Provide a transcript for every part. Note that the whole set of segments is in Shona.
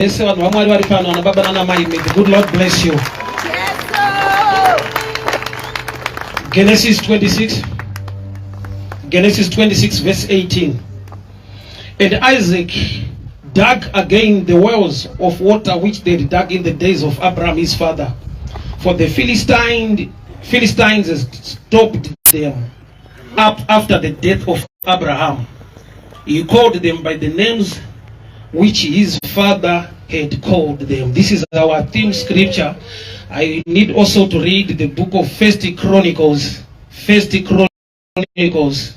Vese vanhu vaMwari vari pano, ana baba nana mai, may the good Lord bless you. Genesis 26, Genesis 26 verse 18. And Isaac dug again the wells of water which they had dug in the days of Abraham his father. For the Philistines had stopped them up after the death of Abraham. He called them by the names which his father had called them. This is our theme scripture. I need also to read the book of First Chronicles, First Chronicles,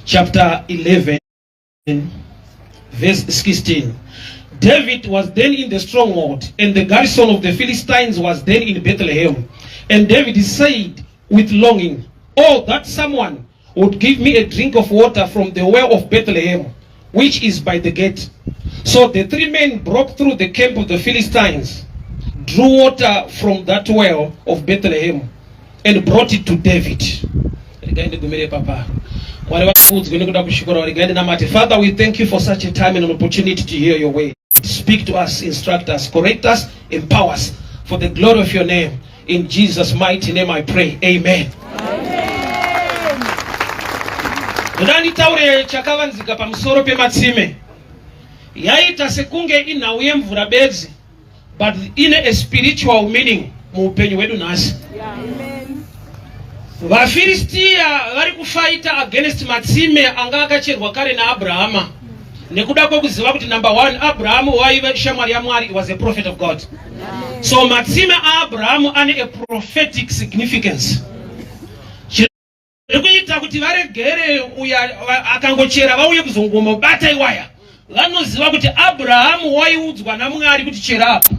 chapter 11, verse 16. David was then in the stronghold, and the garrison of the Philistines was then in Bethlehem. And David said with longing, "Oh, that someone would give me a drink of water from the well of Bethlehem, which is by the gate." So the three men broke through the camp of the Philistines, drew water from that well of Bethlehem, and brought it to David. Regai ndigumire papa. Mwari vakudzwe nekuda kushukura. Regai ndinamate. Father, we thank you for such a time and an opportunity to hear your word. Speak to us, instruct us, correct us, empower us for the glory of your name. In Jesus' mighty name I pray. Amen. Ndoda nditaure chakavanzika pamusoro pematsime. Yaita sekunge inhau yemvura bedzi, but ine a spiritual meaning muupenyu hwedu nhasi. VaFiristiya vari kufaita against matsime anga akacherwa kare naAbrahama, nekuda kwekuziva kuti, number one, Abrahamu waiva shamwari yaMwari, was a prophet of God. So matsime aAbrahamu ane a prophetic significance. Chiri kuita kuti varegere uya akangochera vauye kuzongomobata iwaya, vanoziva kuti Abrahamu waiudzwa naMwari kuti chera apa,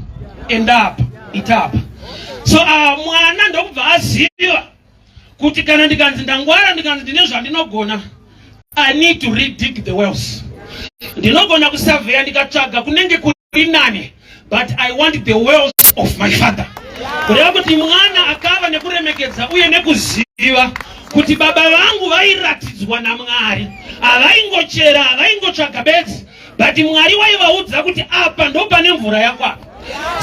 enda apa, ita apa. So mwana ndokubva aziva kuti kana ndikanzi ndangwara, ndikanzi ndine zvandinogona, I need to redig the wells. Ndinogona kusavheya ndikatsvaga kunenge kuri nani, but I want the wells of my father. Kureva kuti mwana akava nekuremekedza uye nekuziva kuti baba vangu vairatidzwa naMwari, havaingochera, havaingotsvaga bedzi, but Mwari waivaudza kuti apa ndo pane mvura yako apa.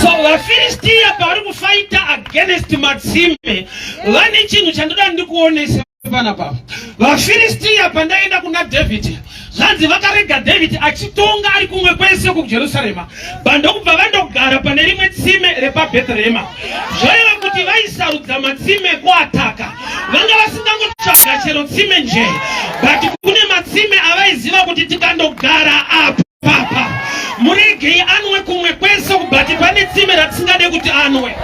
So vaFiristiya pavari kufaita against matsime, vane chinhu chandoda ndikuonese panapa. VaFiristiya pandaenda kuna Dhavhidhi, zvanzi vakarega Dhavhidhi achitonga ari kumwe kwese kuJerusarema, bandokubva vandogara pane rimwe tsime repaBhetherehema. Zvoreva kuti vaisarudza matsime kuataka. Vanga vasingangotsvaga chero tsime nje, but kune matsime avaiziva kuti tikandogara apa papa, muregei anwe kumwe kwese, but pane tsime ratisingade kuti anwe.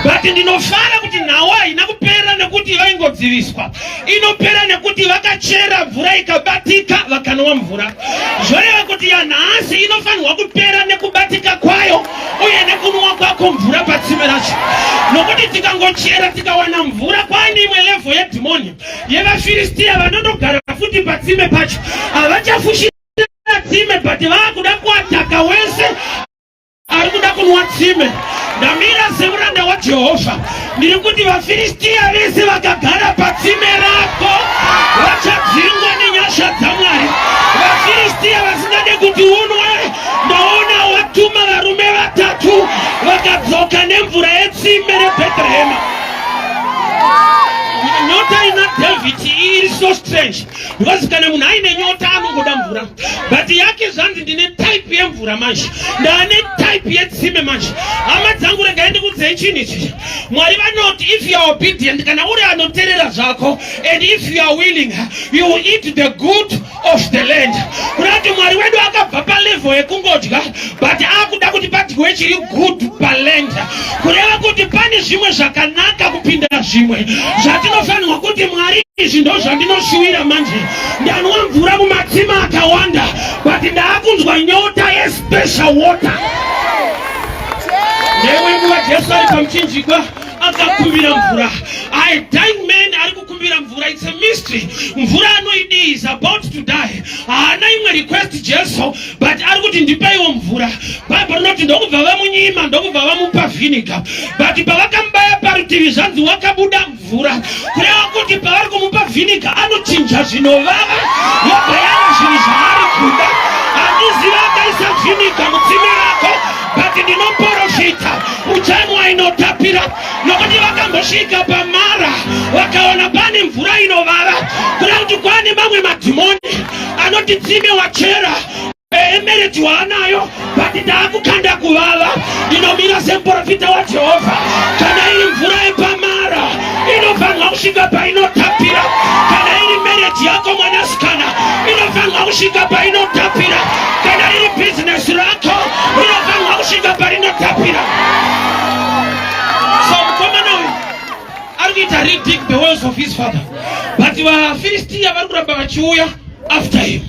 But ndinofara kuti nhau haina kupera nekuti vaingodziviswa. Inopera nekuti vakachera mvura ikabatika, vakanwa mvura. Zvoreva kuti yanhasi inofanirwa kupera nekubatika kwayo uye nekunwa kwako mvura patsime racho, nokuti tikangochera tikawana mvura, kwaane imwe level yedhimoni yevaFiristiya vanondogara futi patsime pacho. Havachafushira tsime, but vaakuda kuataka wese ari kuda kunwa tsime. Ndamira semuranda waJehovha, ndiri kuti vaFiristiya vese vakagara patsime rako vachadzingwa nenyasha dzaMwari. VaFiristiya vasingade kuti unwe, ndaona watuma varume vatatu vakadzoka nemvura yetsime reBhetherehema. Nyota ina David iri so strange, because kana munhu aine nyota anongoda mvura, but yake zvanzi ndine type yemvura manje, ndaane type yetsime manje. Hama dzangu, regai ndikudzei chinhu ichi. Mwari vanoti if you are obedient, kana uri anoteerera zvako, and if you are willing, you will eat the good of the land. Kuda kuti Mwari wedu akabva palevel yekungodya, but akuda kuti padyiwe chiri good paland. Kureva kuti pane zvimwe zvakanaka kupinda zvimwe zvatinofanirwa kuti, "Mwari, izvi ndo zvandinoshuwira manje. Ndanwa mvura mumatsima akawanda, but ndaakunzwa nyota yespecial water." Neimwe nguva Jesu ari pamuchinjikwa akakumbira mvura. A dying man ari kukumbira mvura, it's a mystery. Mvura anoidii? Is about to die. Haana imwe request Jesu, but ari kuti ndipeiwo mvura. Bhaibheri rinoti ndokubva vamunyima, ndokubva vamupa vinegar, but pavakamubaya parutivi, zvanzi wakabuda mvura. Kureva kuti pavari kumupa vinegar, anochinja zvinovava yobva yava zvinhu zvaari kuda. Handiziva akaisa But kwane mamwe madhimoni anoti tsime wachera, emereti waanayo, but ndaakukanda kuvava. Ndinomira semuprofita waJehovha. Kana iri mvura yepamara, inofanirwa kusvika painotapira. Kana iri marriage yako, mwanasikana, inofanirwa kusvika painotapira. Kana riri bhizinesi rako, rinofanirwa kusvika parinotapira. So mukomana uyu ari kuita redig the wells of his father, but vaFiristiya vari kuramba vachiuya after him.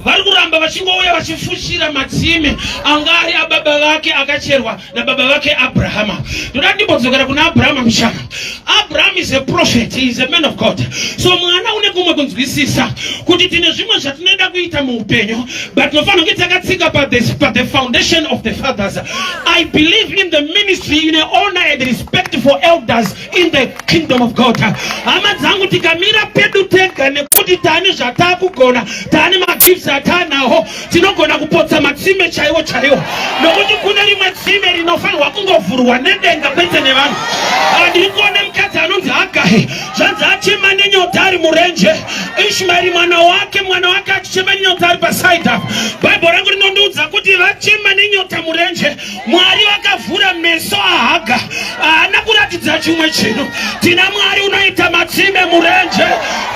Vari kuramba vachingouya vachifushira matsime anga ari ababa vake, akacherwa nababa vake Abrahama. Ndoda ndimbodzokera kuna Abrahama mushana. Abraham is a prophet, he is a man of God. So mwana une kumwe kunzwisisa kuti tine zvimwe zvatinoenda kuita muupenyu, but tinofanira kunge takatsika pa the foundation of the fathers. I believe in the ministry, in honor and respect for elders in the kingdom of God. Hama dzangu, tikamira pedu tega nekuti tane zvatakugona, tane magifts atanawo, tinogona kupotsa matsime chaiwo chaiwo, nokuti kune rimwe tsime rinofanirwa kungovhurwa nedenga, kwete nevanhu. Ah, ndiri kuona mukadzi anonzi Hagahi. Zvanzi achema nenyota ari murenje. Ishmaeri mwana wake achichema nenyota ari paside apa. Bhaibheri rangu rinondiudza kuti vachema nenyota murenje, Mwari vakavhura meso aHaga. Haana kuratidza chimwe chinhu. Tina Mwari unoita matsime murenje.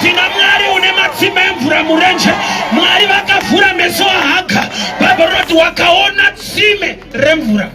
Tina Mwari une matsime emvura murenje. Mwari vakavhura meso aHaga. Bhaibheri rinoti wakaona tsime remvura.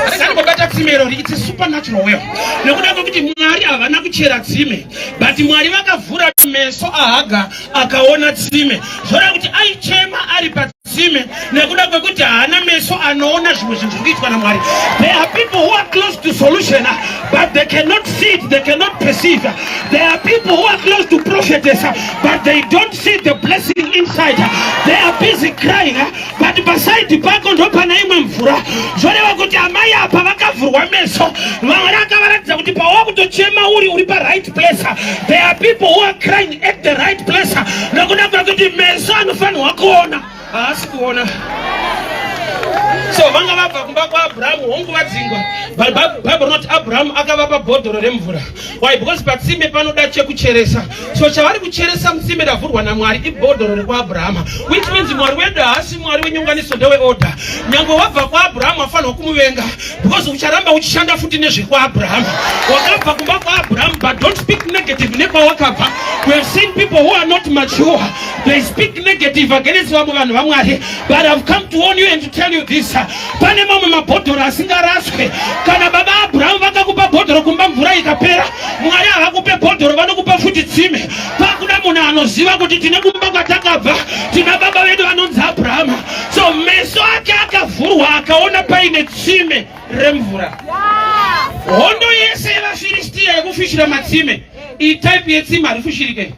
Ndikambobata tsime irori. It's a supernatural well, nekuda kwekuti Mwari havana kuchera tsime, but Mwari vakavhura meso aHaga, akaona tsime. Zvoreva kuti aichema ari patsime nekuda kwekuti haana meso anoona zvimwe zvinhu zviri kuitwa naMwari. There are people who are close to solution, but they cannot see it, they cannot perceive. There are people who are close to prophetess, but they don't see the blessing inside. They are busy crying, but paside pako ndo pana imwe mvura. Zvoreva kuti amai apa vakavhurwa meso. Mwari akavaratidza kuti pawakutochema uri paright place. There are people who are crying at the right place, nekuda kwekuti meso anofanirwa kuona haasi kuona. So vanga vabva kumba kwaAbhurahamu, hongu vadzingwa, but Bible rinoti Abrahamu akavapa bhodhoro remvura. Why? Because patsime panoda chekucheresa. So chavari kucheresa mutsime ravhurwa naMwari ibhodhoro rekwaAbhurahama, which means Mwari wedu haasi Mwari wenyonganiso, ndeweorder. Nyange wabva kwaAbhurahamu, afanirwa kumuvenga, because ucharamba uchishanda futi nezvekwaAbhurahama. Wakabva kumba kwaAbhurahamu, but don't speak negative nekwawakabva. We have seen people who are not mature, they speak negative against vamwe vanhu vaMwari. But I've come to warn you and to tell you this: pane mamwe mabhodhoro asingaraswe. Kana baba Abrahamu vakakupa bhodhoro kumba, mvura ikapera, Mwari havakupe bhodhoro, vanokupa futi tsime. Pakuda munhu anoziva kuti tine kumba kwatakabva, tina baba vedu vanonzi Abrahama. So meso ake akavhurwa, akaona paine tsime remvura. Hondo yese yevaFiristiya yekufishira matsime, iyi type yetsime harifushirike,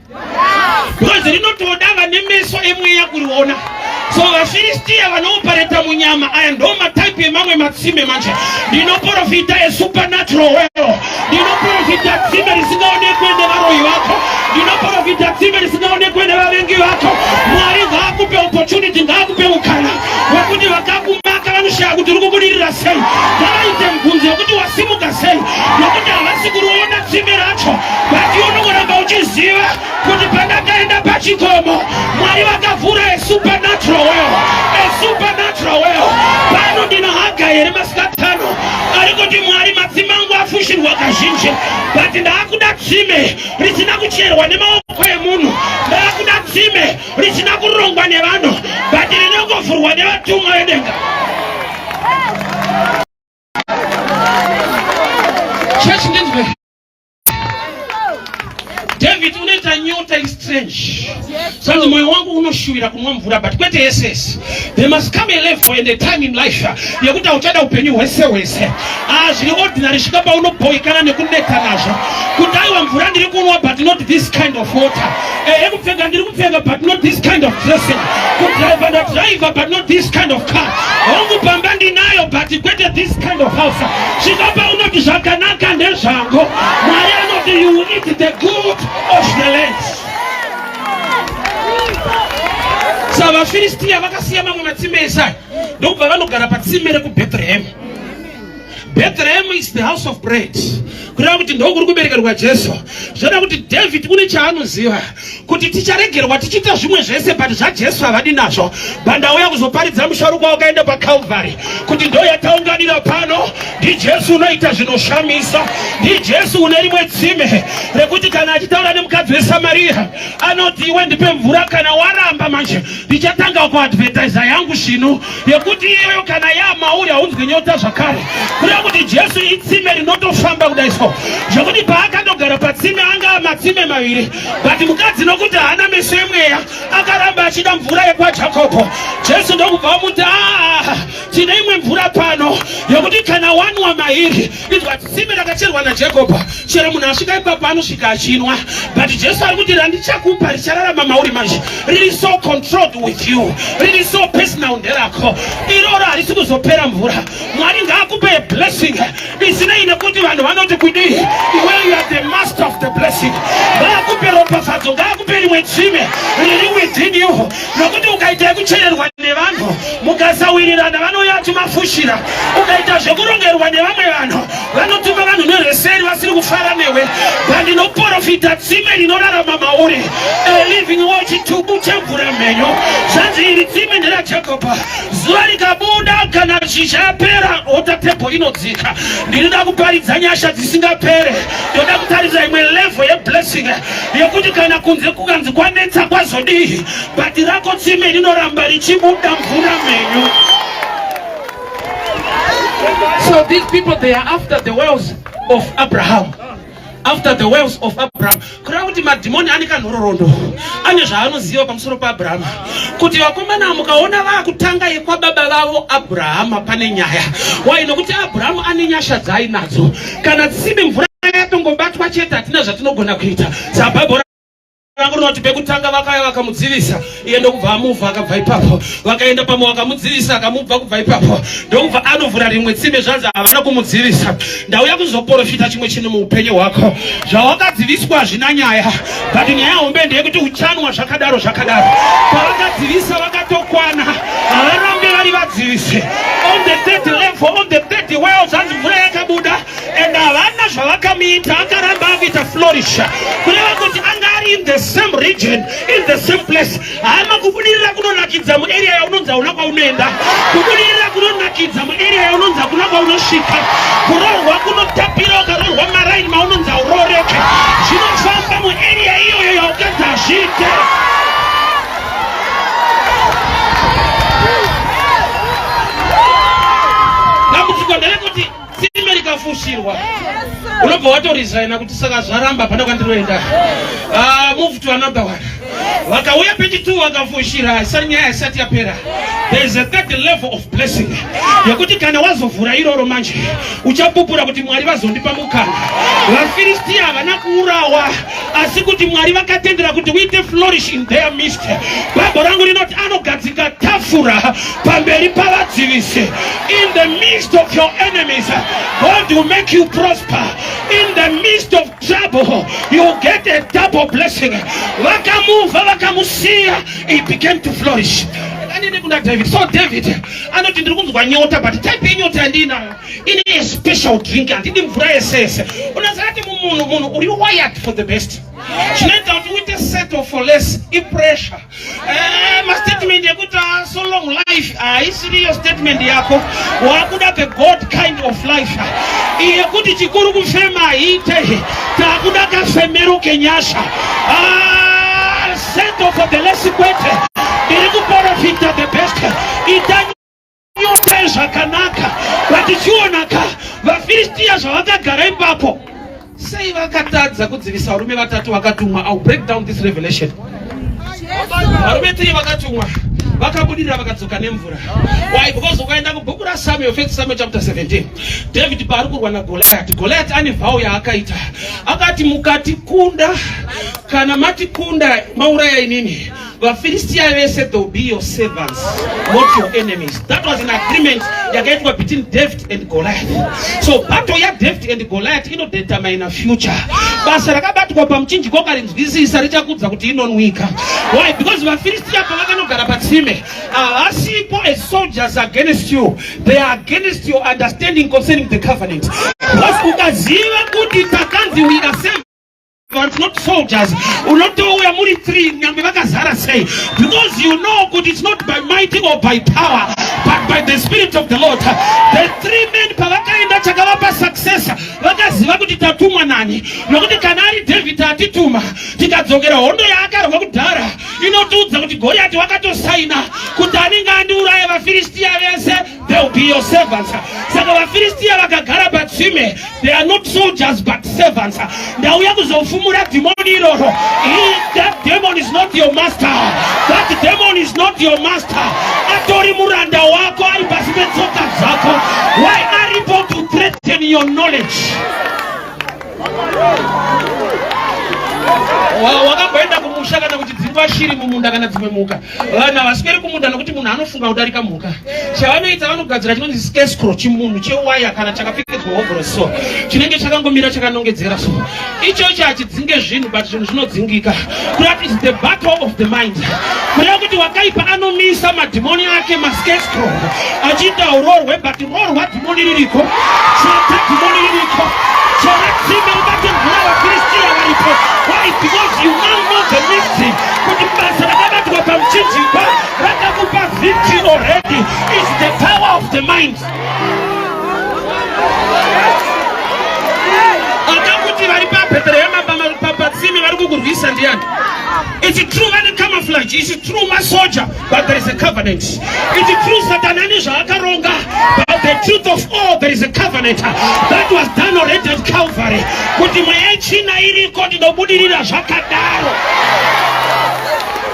because rinotoda vane meso emweya kuriona. So vaFiristiya vanoopareta munyama, aya ndo matype emamwe matsime. Manje ndinoprofita esupernatural well. Ndinoprofita tsime risingaonekwe nevaroyi vako. Ndinoprofita tsime risingaonekwe nevavengi vako. Mwari ngaakupe opportunity, ngaakupe mukana wekuti vakakumaka vanoshaya kuti uri kubudirira sei. Ngavaite mubvunzo wekuti wasimuka sei, nokuti havasi kuriona tsime racho. But iwe unongoramba uchiziva kuti pandakaenda pachikomo, Mwari vakavhura a supernatural well, a supernatural well. Pano ndina Haga here masikatano ari kuti, "Mwari, matsime angu afushirwa kazhinji, but ndaakuda tsime risina kucherwa nemaoko emunhu. Ndaakuda tsime risina kurongwa nevanhu, but rinongovhurwa nevatumwa vedenga." Church, ndinzwe. David unoita nyota is strange. Sanzi moyo wangu unoshuvira kunwa mvura, but kwete yesese. There must come a level and a time in life yekuti hauchada upenyu hwese hwese. Ah, zviri ordinary. Svika paunobhoikana nekuneta nazvo, kuti aiwa, mvura ndiri kunwa, but not this kind of water. Ehe, kupfeka ndiri kupfeka, but not this kind of dressing. Kudhraivha ndadhraivha, but not this kind of car. Hongu, pamba ndinayo, but kwete this kind of house. Svika paunoti zvakanaka ndezvangu. Mwari anoti you will eat the good of the land. Saka vaFiristiya vakasiya mamwe matsime esai, ndokubva vanogara patsime rekuBethlehem. Bethlehem is the house of bread. Kureva kuti ndokuri kuberekerwa Jesu. Zvoda kuti David une chaanoziva kuti ticharegerwa tichiita zvimwe zvese but zvaJesu havadi nazvo. Bandauya kuzoparidza musharukwa wakaenda paCalvary kuti ndo yataunganira pano ndiJesu unoita zvinoshamisa, ndiJesu une rimwe tsime rekuti kana achitaura nemukadzi weSamaria anoti iwe ndipe mvura, kana waramba manje ndichatanga kuadvertisa yangu svinu yekuti iyoyo kana yamauri haunzwi nyota zvakare. Kureva kuti Jesu itsime rinotofamba kudai so zvekuti paakandogara patsime anga matsime maviri, but mukadzi nokuti haana meso emweya akaramba achida mvura yekwaJakobho. Jesu ndokubva amuti aa, tine imwe mvura pano yekuti kana wanwa mairi, inzwa tsime rakacherwa naJakobho, chero munhu asvika ipapo anosvika achinwa, but Jesu ari kuti randichakupa richararama mauri manje, riri so controlled with you, riri so personal, nderako iroro, harisi kuzopera mvura. Mwari ngaakupe a blessing isinei nekuti vanhu vanoti kudii. Iwe you are the master of the blessing. Ngaakupe ropafadzo, ngaakupe rimwe tsime riri within you, nokuti ukaita yekuchererwa nevanhu mukasawirirana vanouya vachimafushira. Ukaita zvekurongerwa nevamwe vanhu vanotuma vanhu nereseri vasiri kufara newe. Pandinoprofita tsime rinorarama mauri, a living well, chitubu chemvura mhenyu. Zvanzi iri tsime nderaJakobho, zuva rikabuda kana zhizha yapera, water table inodzika. Ndinoda kuparidza nyasha dzisingapere, ndoda kutaridza imwe level yeblessing yekuti kana kunze kukanzi kwanetsa kwazodii, but rako tsime rinoramba richibuda mvura mhenyu. So these people, they are after the wells of Abraham, after the wells of Abraham. Kureva kuti madhimoni ane kanhororondo, ane zvaanoziva pamusoro paAbrahama, kuti vakomana mukaona vaakutanga yekwababa vavo Abrahama pane nyaya. Wai? Nokuti Abrahamu ane nyasha dzaainadzo. Kana tsime mvura yatongobatwa chete, hatina zvatinogona kuita. Sabhaibheri rangu rinoti pekutanga vakauya vakamudzivisa, iye ndokubva amuvha akabva ipapo. Vakaenda pamwe vakamudzivisa, akamubva kubva ipapo, ndokubva anovhura rimwe tsime. Zvanzi havana kumudzivisa. Ndauya kuzoprofita chimwe chinhu muupenyu hwako. Zvawakadziviswa hazvina nyaya, but nyaya hombe ndeyekuti uchanwa zvakadaro zvakadaro. Pavakadzivisa vakatokwana, havarambe vari vadzivise. On the third level, on the third well, zvanzi mvura yakabuda and havana zvavakamuita, akaramba akuita flourish. Kureva kuti anga ari in the same region, in the same place. Hama, kubudirira kunonakidza muarea yaunonzi hauna kwaunoenda. Kubudirira kunonakidza muarea yaunonzi hakuna kwaunosvika. Kuroorwa kunotapira ukaroorwa maraini maunonzi haurooreke. Zvinofamba muarea iyoyo yaukanzi hazviite. Dambudziko nderekuti tsime rikafushirwa unobva watoresigna kuti saka zvaramba, hapana kwandinoenda. Move to another one. Vakauya pechi2 vakafushira, isari nyaya isati yapera. There is a third level of blessing yekuti kana wazovhura iroro manje uchapupura kuti Mwari vazondipa mukana. VaFiristia havana kuurawa, asi kuti Mwari vakatendera kuti uite flourish in their midst. Bhaibheri rangu rinoti anogadzika tafura pamberi pavadzivisi. In the midst of your enemies, God will make you prosper. In the midst of trouble, you will get a double blessing. Vakamuvha, vakamusiya, he began to flourish. Anini kuna David. So David anoti ndiri kunzwa nyota, but type yenyota yandinayo ine a special drink, handidi mvura yese yese. Unoziva kuti munhu munhu uri wired for the best. Chinoita kuti uite settle for less ipressure. Mastatement ekuti so long life haisiriyo statement yako. Wakuda the God kind of life yekuti chikuru kufema haite, takuda kafemero kenyasha. Settle for the less kwete, ndiri kuprofita the best. Ita nyota zvakanaka. Vatichionaka vaFiristiya zvavakagara ipapo, sei vakatadza kudzivisa varume vatatu vakatumwa? I'll break down this revelation. Varume 3 vakatumwa vakabudirira, vakadzoka nemvura. Why? Because ukaenda kubhuku raSamuel, First Samuel chapter 17, David paari kurwa naGoliath, Goliath ane vow yaakaita. Akati mukatikunda, kana matikunda mauraya inini, vaFiristia vese, they will be your servants, not your enemies. That was an agreement yakaitwa between David and Goliath. So battle yaDavid and Goliath inodetermine future. Basa rakabatwa pamuchinjiko ukarinzwisisa richakudza kuti inonwika. Why? Because vaFiristia pavakanogara patsime, havasipo as soldiers against you, they are against your understanding concerning the covenant. Because ukaziva kuti takanzi we are servants not soldiers, unotouya muri three nyangwe vakazara sei, because you know kuti it's not by might or by power but by the Spirit of the Lord. The three men pavakaenda, chakavapa success, vakaziva kuti tatumwa nani, nokuti kana ari David atituma, tikadzokera hondo yaakarwa kudhara inotiudza kuti Goriati wakatosaina kuti anenge andiuraya, vaFiristiya vese, they will be your servants. Saka vaFiristiya vakagara patsime, they are not soldiers but servants. Ndauya kuzofumura dhimoni iroro. That demon is not your master. That demon is not your master. Atori muranda wako, ari pasi petsoka dzako. Why? Aripo to threaten your knowledge. Wakamboenda kumusha kana kuti dzingwa shiri mumunda kana dzimwe mhuka? Vanhu havasweri kumunda nokuti munhu anofunga kudarika mhuka. Chavanoita, vanogadzira chinonzi scarecrow, chimunhu chewaya kana chakapfekedzwa hovhoro so, chinenge chakangomira chakanongedzera so. Ichocho hachidzinge zvinhu, but zvinhu zvinodzingika. Kureva is the battle of the mind. Kureva kuti wakaipa anomisa madhimoni ake, mascarecrow, achiita urorwe, but roorwa, dhimoni ririko. Chata, dhimoni ririko. Chera tsime, ubate mvura, vaFiristiya varipo. Why? Because you now know the mystery kuti basa rakabatwa pamuchinjikwa rakakupa victory already. Is the power of the mind. Akakuti vari paBheterehema patsime vari kukurwisa ndiani? It's true vane camouflage, it's true masoja, but there is a covenant. It's true Satan ane zvaakaronga, but the truth of all, there is a covenant that was done already at Calvary, kuti mweya yetsvina iriko, ndinobudirira zvakadaro.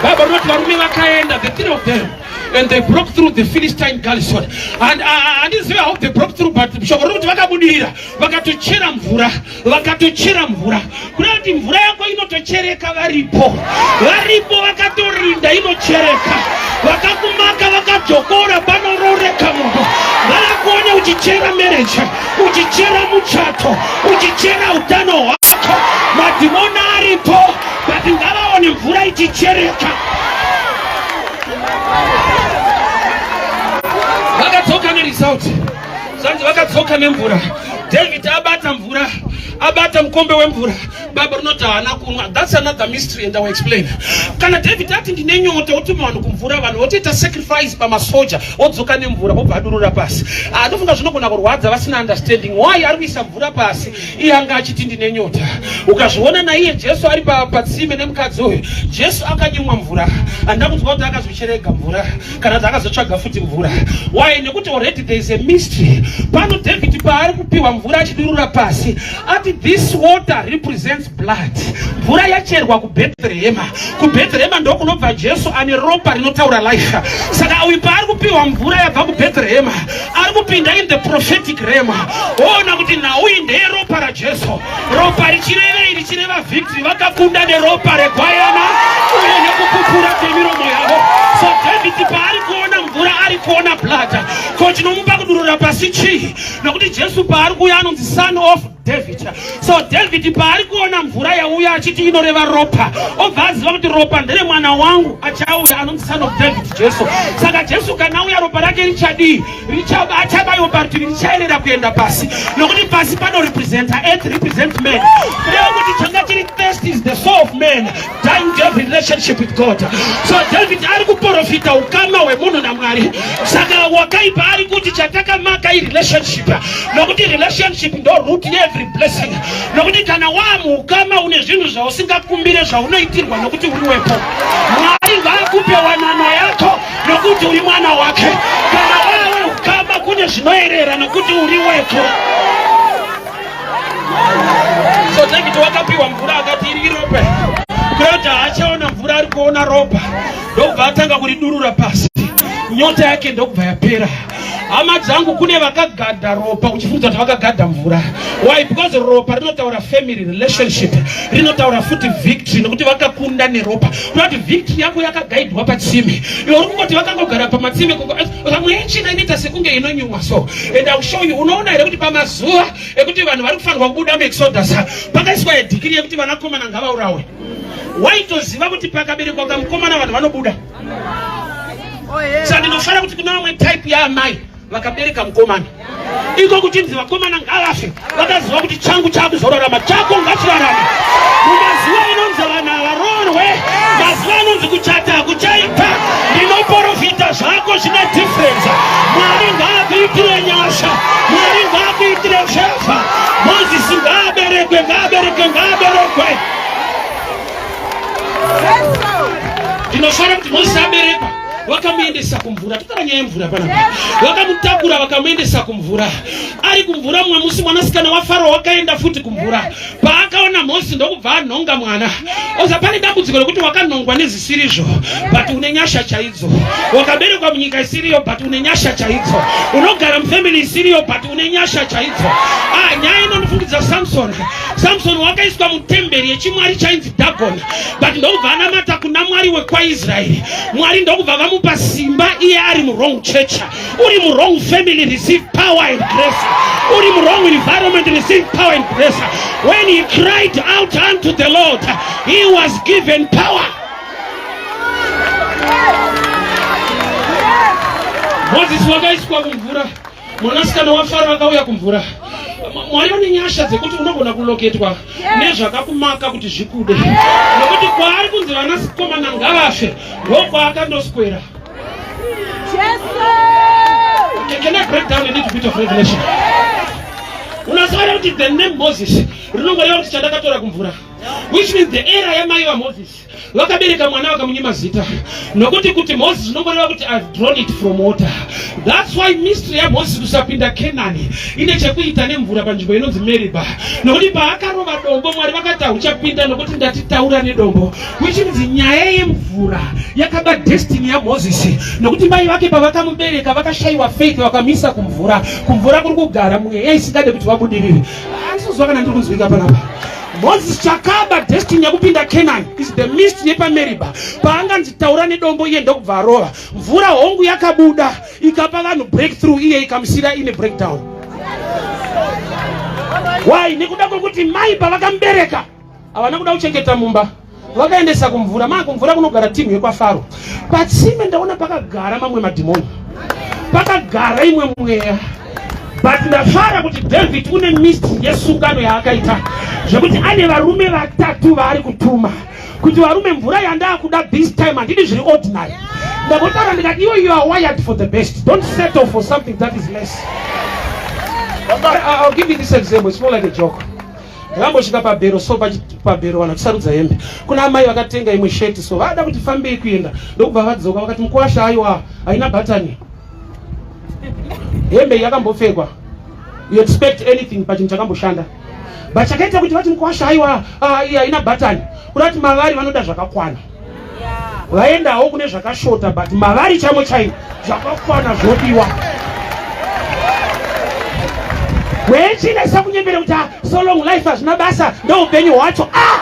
Bible rinoti varume vakaenda, the three of them, and they broke through the Philistine garrison. And handizive how they broke through, but shoko riri kuti vakabudirira, vakatochera mvura, vakatochera mvura. Kureva kuti mvura yako inotochereka varipo, varipo vakatorinda, inochereka. Vakakumaka vakadzokora, panororeka munhu varakuone uchichera marriage, uchichera muchato, uchichera utano hwako. Madhimoni aripo, but ngavaone mvura ichichereka. Vakadzoka neresult. Zvanzi vakadzoka nemvura. David abata mvura, abata mukombe wemvura, Baba rinoti haana kunwa. That's another mystery and I will explain. Kana David ati ndine nyota, otuma vanhu kumvura, vanhu votoita sacrifice pamasoja, odzoka nemvura, obva adurura pasi. Anofunga zvinogona kurwadza vasina understanding why ari kuisa mvura pasi, iye anga achiti ndine nyota. Ukazviona naiye Jesu ari patsime nemukadzi uyu, Jesu akanyimwa mvura. Handina kunzwa kuti akazocherega mvura kana kuti akazotsvaga futi mvura. Why? Nekuti already there is a mystery pano. David paari kupiwa mvura achidurura pasi, ati this water represents blood. Mvura yacherwa kuBhethlehema. KuBhethlehema ndokunobva Jesu ane ropa rinotaura life. Saka uyu paari kupiwa mvura yabva kuBhethlehema, ari kupinda in the prophetic realm, oona kuti nhau iyi ndeyeropa raJesu. Ropa richirevei? Richireva victory. Vakakunda neropa regwayana uye nekupupura kwemiromo yavo. So David paari kuona mvura, ari kuona blood. Ko chinomupa kudurura pasi chii? Nokuti Jesu paari kuuya anonzi Son of David. So David paari kuona mvura yauya achiti inoreva ropa, obva aziva kuti ropa nderemwana wangu achauya anonzi Son of David, Jesu. Saka Jesu kana auya, ropa rake richadii? Achabayiwa parutivi, richaerera kuenda pasi, nokuti pasi panorepresenta, earth represents man. Kureva kuti changa chiri thirst is the soul of man dying to have relationship with God. So David ari kuprofita ukama hwemunhu naMwari. Saka wakaipa ari kuti chatakamaka irelationship, nokuti relationship ndo root yeevery blessing, nokuti kana waamuukama une zvinhu zvausingakumbire zvaunoitirwa nokuti uri wepo. Mwari ngaakupe wanano yako nokuti uri mwana wake. Kana wawe ukama, kune zvinoerera nokuti uri wepo. So David wakapiwa mvura, akati iri iropa. Kureva kuti haachaona mvura, ari kuona ropa. Ndokubva atanga kuridurura pasi, nyota yake ndokubva yapera. Hama dzangu, kune vakagadha ropa uchifunga kuti vakagadha mvura. Why? Because ropa rinotaura family relationship, rinotaura futi victory, nokuti vakakunda neropa. Kureva kuti victory yako yakagaidwa patsime. Iwe uri kungoti vakangogara pamatsime. Vamwe yechina inoita sekunge inonyumwa so, and I will show you. Unoona here kuti pamazuva ekuti vanhu vari kufanirwa kubuda muExodus, pakaiswa yedhikiri yekuti vanakomana ngavaurawe? Waitoziva kuti pakaberekwa kamukomana vanhu vanobuda. Saka ndinofara kuti kuna vamwe type yaamai vakabereka mukomana. Iko kuchinzi vakomana ngavafe, vakaziva kuti changu chakuzorarama, chako ngachirarame. Mumazuva inonzi vanhu havaroorwe, mazuva anonzi kuchata hakuchaita. Ndinoporofita zvako zvine difference. Mwari ngaakuitire nyasha, Mwari ngaakuitire favor. Moses ngaaberekwe, ngaaberekwe, ngaaberekwe. Ndinofara kuti Moses aberekwa vakamuendesa kumvura. Totaura nyaya yemvura panapa. Vakamutakura vakamuendesa kumvura. Ari kumvura mumwe musi mwanasikana waFaro wakaenda futi kumvura. Paakaona Moses ndokubva anhonga mwana. Oza pane dambudziko rekuti wakanhongwa nezisirizvo but une nyasha chaidzo. Wakaberekwa munyika isiriyo but une nyasha chaidzo. Unogara mufamily isiriyo but une nyasha chaidzo. Ah, nyaya inondifungidza Samson. Samson wakaiswa mutemberi yechimwari chainzi Dagon, but ndokubva anamata kuna Mwari wekwaIsraeri. Mwari ndokubva vamupa simba iye ari muwrong church. Uri muwrong family, receive power and grace. Uri muwrong environment, receive power and grace. When he cried out unto the Lord, he was given power. Moses wakaiswa kumvura. Mwanasikana waFaro akauya kumvura. Mwari vane nyasha dzekuti unogona kuloketwa nezvakakumaka kuti zvikude, nokuti kwaari kunzi vanakomana ngavafe ndokwaakandoSwera. Can I break down a little bit of revelation? Unoziva kuti the name Moses rinongoreva kuti chandakatora kumvura, which means the era yamai vaMoses vakabereka mwana vakamunyima zita, nokuti kuti Moses zvinongoreva kuti I've drawn it from water. That's why mystery yaMoses kusapinda Kenani ine chekuita nemvura panzvimbo inonzi Meriba, nokuti paakarova dombo Mwari vakati hauchapinda nokuti ndatitaura nedombo, which means nyaya yemvura yakaba destiny yaMoses, nokuti mai vake pavakamubereka vakashayiwa faith vakamisa kumvura. Kumvura kuri kugara mweya isingade kuti vabudirire. Handisizwa kana ndiri kunzwika panapa. Moses chakaba destiny yekupinda Canaan is the mystery yepaMeriba, paanganzi taura nedombo iye ndokubva arova mvura. Hongu yakabuda ikapa vanhu breakthrough, iye ikamusira ine breakdown. Why? Nekuda kwekuti mai pavakamubereka havana kuda kuchengeta mumba, vakaendesa kumvura. Maa kumvura kunogara timu yekwaFaro. Patsime ndaona pakagara mamwe madhimoni, pakagara imwe mweya, but ndafara kuti David une mystery yesungano yaakaita, zvekuti ane varume vatatu vaari kutuma kuti varume, mvura yandakuda this time handidi zviri ordinary. Ndambotaura ndikati iwo you are wired for the best, don't settle for something that is less. I'll give you this example, it's more like a joke. Ndakambosvika pabhero so, pabhero vanhu vachisarudza hembe. Kuna amai vakatenga imwe sheti, so vada kuti fambei kuenda, ndokubva vadzoka vakati, "Mukwasha, aiwa, haina bhatani hembe yakambopfekwa." You expect anything pachinhu chakamboshanda, but chakaita kuti vati, "Mukwasha, aiwa, iyi haina bhatani," kuda kuti mavari vanoda zvakakwana. Vaendawo kune zvakashota, but mavari chamo chaimo zvakakwana zvodiwa. Wechinesa kunyembere kuti, "Ah, so long life hazvina basa, ndoupenyu hwacho." Ah,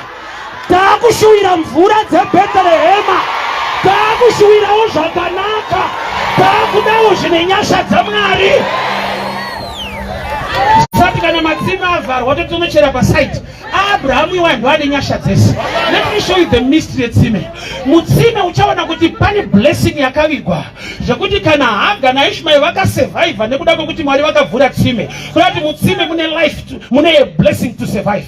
taakushuwira mvura dzeBhetherehema, taakushuwirawo zvakanaka, taakudawo zvine nyasha dzaMwari. Sati kana matsime avharwa totonochera pasaiti. Abrahamu iwayo ndo ane nyasha dzese. Let me show you the mystery yetsime. Mutsime uchaona kuti pane blessing yakavigwa, zvekuti kana Haga naIshmael vakasurvivha nekuda kwekuti Mwari vakavhura tsime, kuda kuti mutsime mune life, mune a blessing to survive.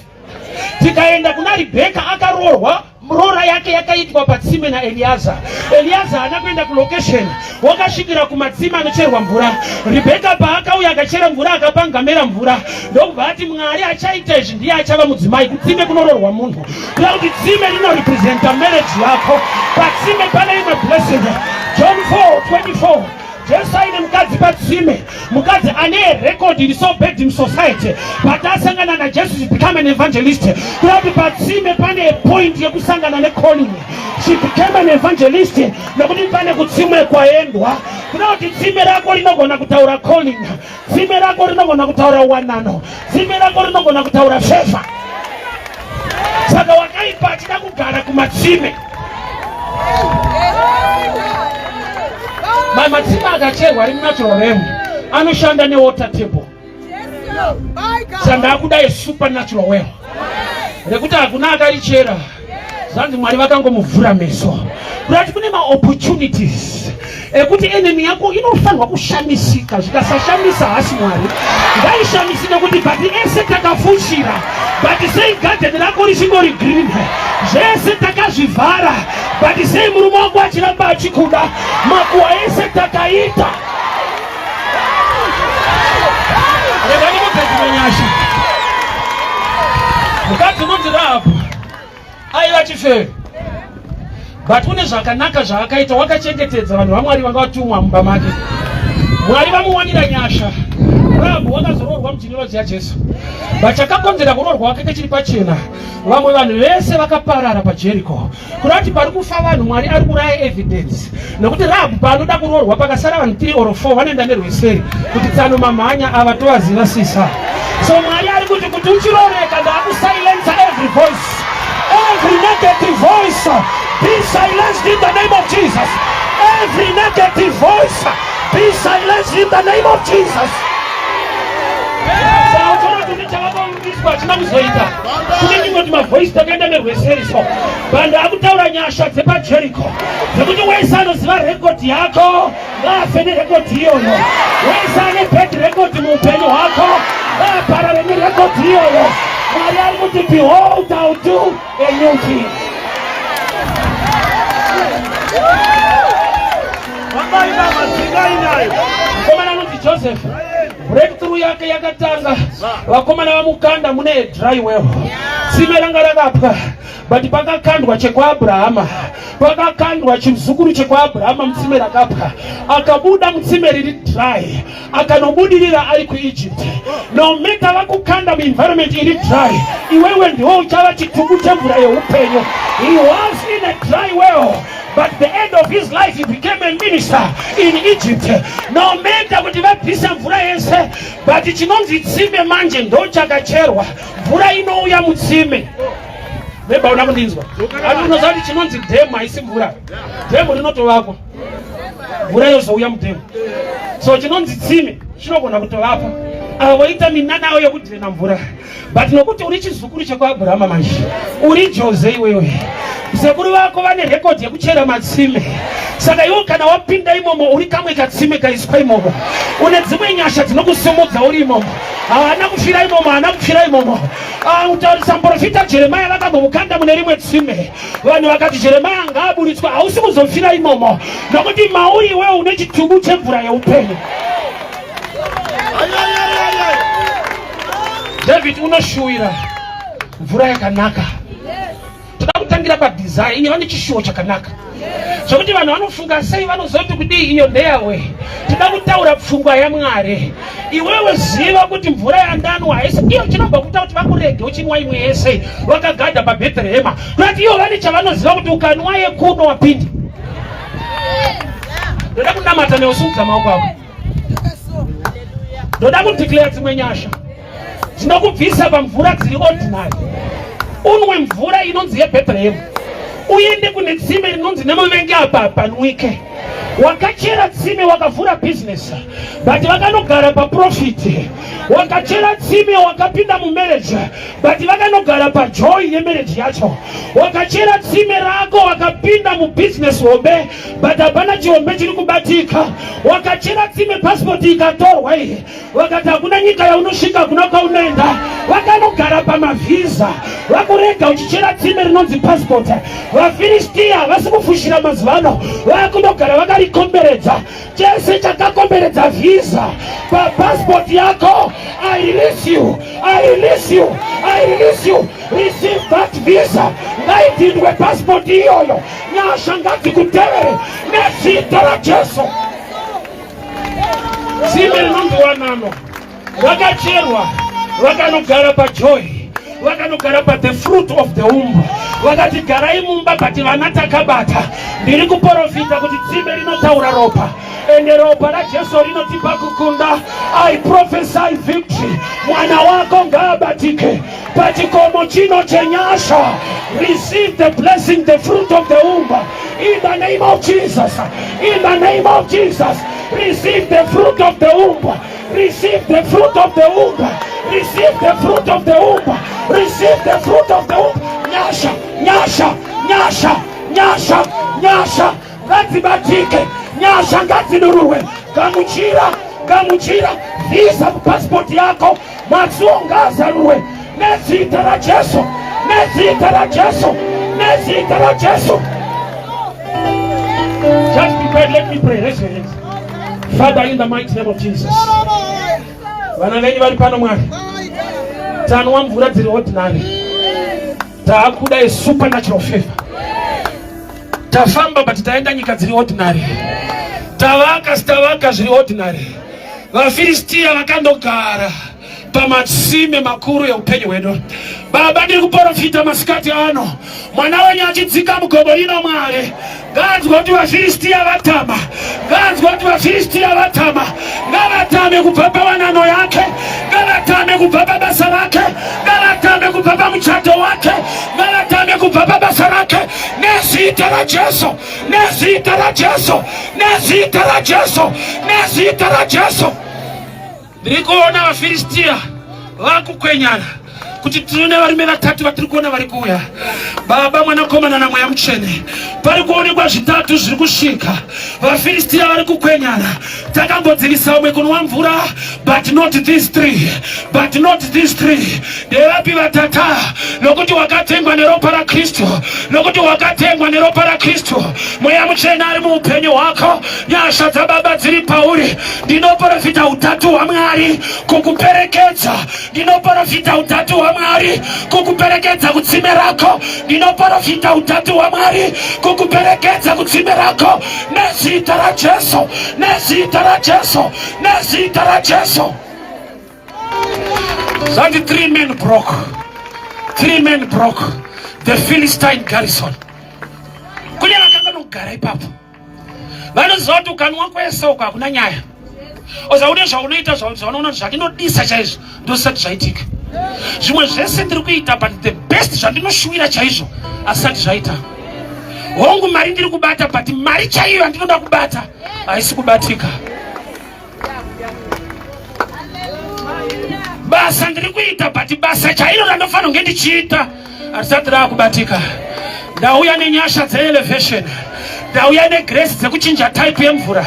Tikaenda kuna Rebheka, akaroorwa, roora yake yakaitwa patsime naEliaza. Eliaza haana kuenda kulocation, wakasvikira kumatsime anocherwa mvura. Rebheka paakauya akachera mvura, akapa ngamera mvura, ndokubva ati, "Mwari achaita izvi ndiye achava mudzimai." Kutsime kunororwa munhu, kuda kuti tsime rinorepresenta marriage yako. Patsime pane imwe blessing. John 4:24, Jesu aine mukadzi patsime, mukadzi ane record iri so bad in society, but asangana naJesu, she become an evangelist. Kuda kuti patsime pane point yekusangana necalling. She became an evangelist nekuti pane kutsime kwaendwa. Kuda kuti tsime rako rinogona kutaura calling, tsime rako rinogona kutaura wanano, tsime rako rinogona kutaura favor. Saka wakaipa achida kugara kumatsime. Matsime akacherwa ari munatural realm anoshanda newater table. Saka ndakuda supernatural well rekuti hakuna akarichera, zvanzi Mwari vakangomuvhura meso. Kurati kune maopportunities ekuti enemy yako inofanirwa kushamisika, zvikasashamisa hasi Mwari ngaishamisike kuti but ese takafushira, but sei garden rako richingori green, zvese takazvivhara, but sei murume wako achiramba achikuda, makuwa ese takaita. Rega ndikupe dzimwe nyasha. Mukadzi unonzi Rahabhu aiva chifeve, but une zvakanaka zvaakaita. Wakachengetedza vanhu vaMwari vanga vatumwa mumba make. Mwari vamuwanira nyasha. Rahabhu wakazoroorwa mugenealogy yaJesu, but chakakonzera kuroorwa kwake chiri pachena. Vamwe vanhu vese vakaparara paJericho. Kuda kuti pari kufa vanhu, Mwari ari kuraya evidence, nekuti Rahabhu paanoda kuroorwa, pakasara vanhu 3 or 4 vanoenda nerweseri kuti tsano mamhanya ava tovaziva sisa. So Mwari ari kuti uchiroreka, ndaakusilensa every voice, every negative voice be silenced in the name of Jesus. Every negative voice be silenced in the name of Jesus. Sautoona kuti chavakavimbiswa hachina kuzoita. Kune chimwe kuti mavoice takaenda nerweseri. So vanhu akutaura nyasha dzepaJericho dzekuti wese anoziva rekodhi yako ngaafe nerekodhi iyoyo, wese ane bad record muupenyu hwako ngaaparare nerekodhi iyoyo. Mwari ari kuti, "Behold, I'll do a new thing." Mukomana anonzi Joseph, breakthrough yake yakatanga vakomana vamukanda mune dry well. Tsime ranga rakapwa, but pakakandwa chekwaAbrahama, pakakandwa chimuzukuru chekwaAbrahama mutsime rakapwa, akabuda mutsime riri dry, akanobudirira ari kuEgypt. No matter vakukanda muenvironment iri dry, iwewe ndiwo uchava chitubu chemvura yeupenyu. He was in a dry well, but the end of his life he became a minister in Egypt. No matter kuti vabvisa mvura yese, but chinonzi tsime manje ndo chakacherwa, mvura inouya mutsime. Maybe hauna kundinzwa. Asi unoziva kuti chinonzi dhemu haisi mvura? Dhemu rinotovakwa, mvura yozouya mudhemu. So chinonzi tsime chinogona kutovapo, avo voita minana yekudhirena mvura, but nokuti uri chizukuru chekwaAbhurahama manje, uri Jose iwewe, sekuru vako vane rekodhi yekuchera matsime. Saka iwe kana wapinda imomo, uri kamwe katsime kaiswa imomo. Une dzimwe nyasha dzinokusimudza uri imomo. Haana kufira imomo, haana kufira imomo. Utaurisa muprofita Jeremaya, vakambomukanda mune rimwe tsime. Vanhu vakati Jeremaya ngaaburitswa. Hausi kuzofira imomo, nokuti mauri iwewe une chitubu chemvura yeupenyu. David unoshuwira mvura yakanaka. Toda kutangira padesire. Iye vane chishuwo chakanaka zvokuti vanhu vanofunga sei, vanozoti kudii, iyo ndeyawe. Toda kutaura pfungwa yaMwari. Iwewe ziva kuti mvura yandanwa haisi iyo. Chinobva kuita kuti vakurege uchinwa imwe yese vakagadha paBhetherehema, kuti ivo vane chavanoziva kuti ukanwa yekuno wapinda. Ndoda kunamata neusungudza maoko ako. Ndoda kudeclare dzimwe nyasha dzinokubvisa pamvura dziri ordinary, unwe mvura inonzi yeBhethlehemu, uende kune tsime rinonzi nemuvengi apa panwike. Wakachera tsime, wakavhura bhizinesi, but vakanogara paprofit. Wakachera tsime, wakapinda mumarriage, but vakanogara pajoy yemarriage yacho. Wakachera tsime rako, wakapinda mubhizinesi hombe, but hapana chihombe chiri kubatika. Wakachera tsime, pasipoti ikatorwa iyi, vakati hakuna nyika yaunosvika, hakuna kwaunoenda. Vakanogara pamavhiza, vakurega uchichera tsime rinonzi pasipoti. VaFiristiya vasi kufushira mazuva ano, vakundogara vakarikomberedza. Chese chakakomberedza vhisa papasipoti yako, I release you, I release you, I release you. Receive that visa. Ngaidhindwe pasipoti iyoyo. Nyasha ngadzikutevere nezita raJesu. Tsime rinonzi wanano vakacherwa, vakanogara pajoy, vakanogara pa the fruit of the womb. Vakati garai mumba, but vana takabata. Ndiri kuprofita kuti tsime rinotaura ropa, ende ropa raJesu rinotipa kukunda. I prophesy victory. Mwana wako ngaabatike pachikomo chino chenyasha. Receive the blessing, the fruit of the womb, in the name of Jesus. In the name of Jesus, receive the fruit of the womb. Receive the fruit of the womb. Receive the fruit of the womb. Receive the fruit of the womb. Nyasha, nyasha, nyasha, nyasha, nyasha. ngadzibatike, nyasha ngadzidururwe. Gamuchira, gamuchira visa mupasipoti yako, masuo ngaazarurwe nezita raJesu, nezita raJesu, nezita raJesu. Just be quiet, let me pray. Raise your hands. Father, in the mighty name of Jesus. Vana venyu vari pano Mwari. Tanwa mvura dziri ordinary. Taakuda a supernatural favor. Tafamba but taenda nyika dziri ordinary. Tavaka sitavaka zviri ordinary. VaFilistia vakandogara pamatsime makuru eupenyu hwedu. Baba, ndiri kuporofita masikati ano, mwana wenyu achidzika mugomo rino, Mwari ngaanzwa kuti vaFilistia vatama, ngaanzwa kuti vaFilistia vatama, ngavatame kubva pawanano yake, ngavatame kubva pabasa rake, ngavatame kubva pamuchato wake, ngavatame kubva pabasa rake, nezita raJesu, nezita raJesu, nezita raJesu, nezita raJesu. Ndiri kuona vaFiristia vakukwenyana kuti tine varume vatatu vatiri kuona vari kuuya, Baba, Mwanakomana naMweya Mutsvene. Pari kuonekwa zvitatu zviri kusvika. VaFiristia vari kukwenyana. Takambodzivisa umwe kunwa mvura, but not these three, but not these three. Ndevapi vatata? Nokuti wakatengwa neropa raKristu, nokuti wakatengwa neropa raKristu. Mweya Mutsvene ari muupenyu hwako, nyasha dzababa dziri pauri. Ndinoprofita utatu hwaMwari kukuperekedza, ndinoprofita utatu hwaMwari kukuperekedza kutsime rako, ndinoprofita utatu hwaMwari kukuperekedza kutsime rako, nezita raJesu, nezita raJesu, nezita raJesu. Zvanzi three men broke, three men broke the Philistine garrison. Kune vakanga nokugara ipapo vanoziva kuti ukanwa kwese uko hakuna nyaya, oza une zvaunoita zvaunoona kuti zvandinodisa chaizvo ndosati zvaitika, zvimwe zvese ndiri kuita but the best zvandinoshuwira chaizvo asati zvaita. Hongu, mari ndiri kubata, but mari chaiyo yandinoda kubata haisi kubatika. Basa ndiri kuita, but basa chairo randofanira kunge ndichiita harisati raakubatika. Ndauya nenyasha dzeelevation, ndauya negrace dzekuchinja type yemvura.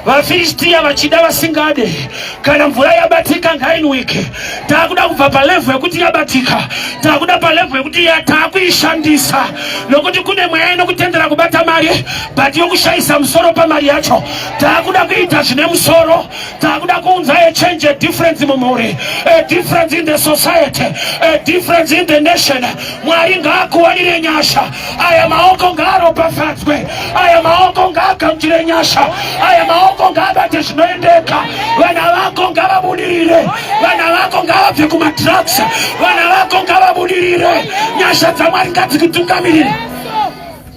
VaFilistia vachida vasingade, kana mvura yabatika ngainwike. Taakuda kubva palevel yekuti yabatika, taakuda palevel yekuti taakuishandisa, nokuti kune mweya inokutendera kubata mari but yokushayisa musoro pamari yacho. Taakuda kuita zvine musoro, taakuda kuunza a change, a difference mumhuri, a difference in the society, a difference in the nation. Mwari ngaakuwanire nyasha. Aya maoko ngaaropafadzwe, aya maoko ngaagamuchire nyasha, aya maoko ngaabate zvinoendeka. Vana vako ngavabudirire, vana vako ngavabve kumadrugs, vana vako ngavabudirire. Nyasha dzaMwari ngadzikutungamirire.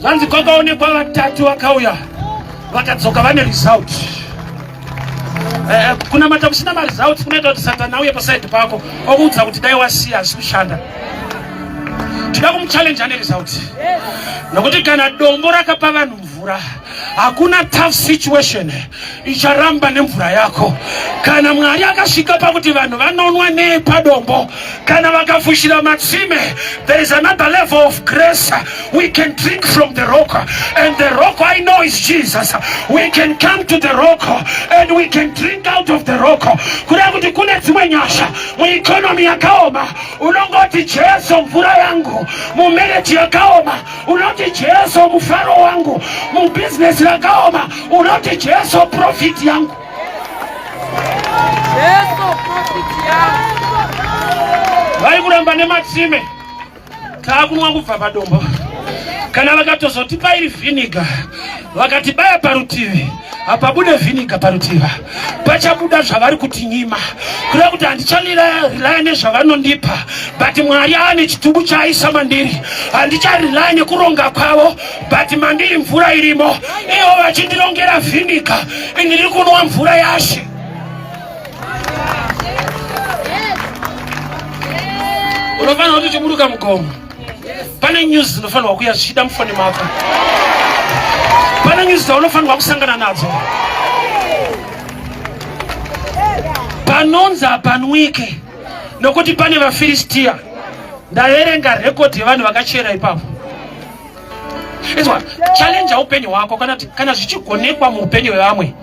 Zvanzi kwakaonekwa vatatu vakauya vakadzoka vane result. Kunamata kusina maresults kunoita kuti Satani auye pasaidi pako okuudza kuti dai wasiya, hazisi kushanda. Tinoda kumuchallenge ane result, nokuti kana dombo rakapa vanhu mvura, hakuna tough situation icharamba nemvura yako. Kana Mwari akasvika pakuti vanhu vanonwa nepadombo, kana vakafushira matsime, there is another level of grace. We can drink from the rock, and the rock I know is Jesus. We can come to the rock and we can drink out of the rock. Kureva kuti kune dzimwe nyasha mueconomy yakaoma, unongoti Jesu mvura yangu, mumarriage yakaoma unoti Jesu mufaro wangu, mubhizinesi rakaoma unoti Jesu profit yangu. Jesu profit yangu. Vari kuramba nematsime, taakunwa kubva padombo. Kana vakatozotipa iri vinegar, vakatibaya parutivi, hapabude vinegar parutivi, pachabuda zvavari kutinyima. Kureva kuti handicharely nezvavanondipa, but Mwari aane chitubu chaaisa mandiri. Handicharely nekuronga kwavo, but mandiri mvura irimo. Ivo vachindirongera vinegar, ini ndiri kunwa mvura yaShe. Unofanira kuti uchiburuka mugomo, pane news dzinofanirwa kuya zvichida mufoni mako, pane news dzaunofanirwa kusangana nadzo. Panonzi hapanwike nokuti pane vaFiristia. Ndaverenga rekodhi yevanhu vakachera ipapo. Izwa, challenge upenyu hwako kana kana zvichigonekwa muupenyu hwevamwe.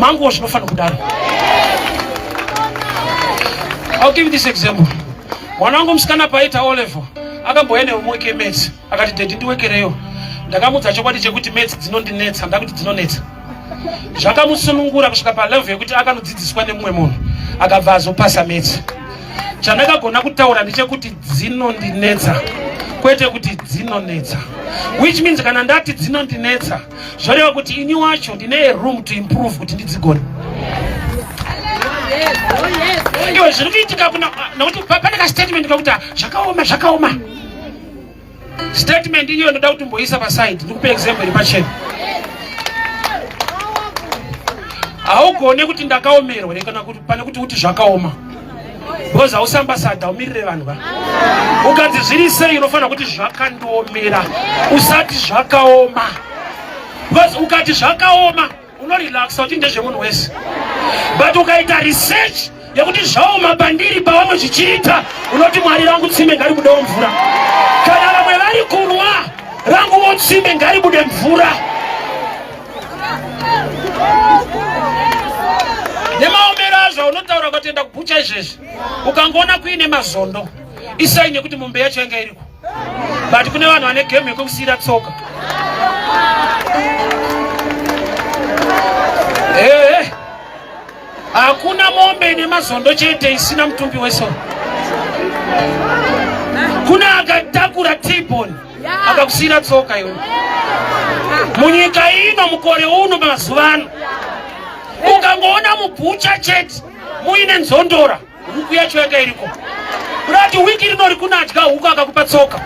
Manguwo zvinofanira kudaro. I'll give you this example. Mwana wangu musikana paita O level akambouya nehomework yemaths akati daddy ndiwekereyo. Ndakamudza chokwadi chekuti maths dzinondinetsa, ndakuti dzinonetsa. Zvakamusunungura kusvika palevel yekuti akanodzidziswa nemumwe munhu akabva azopasa maths. Chandakagona kutaura ndechekuti dzinondinetsa kwete kuti dzinonetsa, which means kana ndati dzinondinetsa zvoreva kuti ini wacho ndine room to improve kuti ndidzigone. Iwe zviri kuitika kuna nokuti pane kastatement kakuti zvakaoma zvakaoma. Statement iyo ndoda kuti mboisa paside, ndikupe example iri pachena. Haugone kuti ndakaomerwa kana kuti pane kuti uti zvakaoma, because hausambasada umirire vanhu va ukanzi zviri sei unofanira kuti zvakandiomera, usati zvakaoma, because ukati zvakaoma unorelaxa kuti ndezvemunhu wese, but ukaita research yekuti zvaoma pandiri pavamwe zvichiita, unoti Mwari, rangu tsime ngaribudewo mvura. Kana vamwe vari kunwa, ranguwo tsime ngaribude mvura. Nemaomero azvo unotaura ukatoenda kubhucha izvezvi, ukangoona kuine mazondo isai nekuti mombe yacho yanga iriko, but kune vanhu vane game yekukusiyira tsoka. Ehe, hakuna mombe ine mazondo chete isina mutumbi wesoro. Kuna akatakura tibon akakusiyira tsoka iwe. Munyika ino, mukore uno, mazuva ano, ukangoona mubhucha chete muine nzondora, huku yacho yanga iriko. Kurati wiki rino rikunadya huku akakupa tsoka.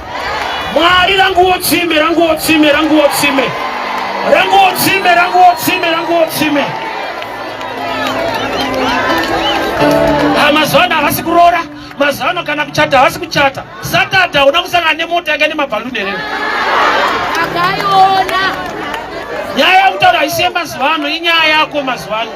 Mwari, ranguwo tsime, ranguwo tsime, ranguwo tsime, ranguwo tsime, ranguwo tsime, ranguwo tsime. Mazuva ano havasi kuroora, mazuva ano kana kuchata havasi kuchata. Saturday hauna kusangana nemota yanga nemabhaluni here? Akaiona. Nyaya yakutaura haisi yemazuva ano, inyaya yako mazuva ano.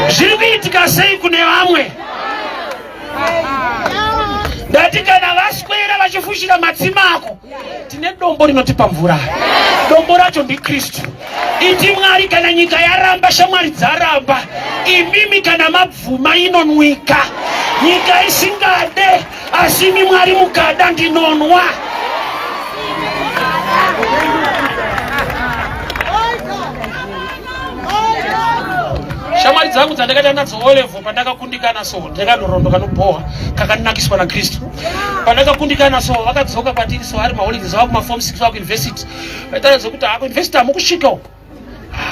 Zviri kuitika sei kune vamwe? Ndati kana vaswera vachifushira matsima ako, tine dombo rinotipa mvura. Dombo racho ndiKristu. Iti Mwari, kana nyika yaramba, shamwari dzaramba, imimi kana mabvuma inonwika. Nyika isingade, asi imi Mwari mukada ndinonwa. Shamwari dzangu dzandakaita nadzo O level pandakakundikana, so ndakanorondo kanobhoha kakanakiswa naKristu. Pandakakundikana so vakadzoka kwatiri, so ari maholidays vava kumaform 6 vava kuuniversity, vaitaura zvekuti ha, kuuniversity hamukusvika uko,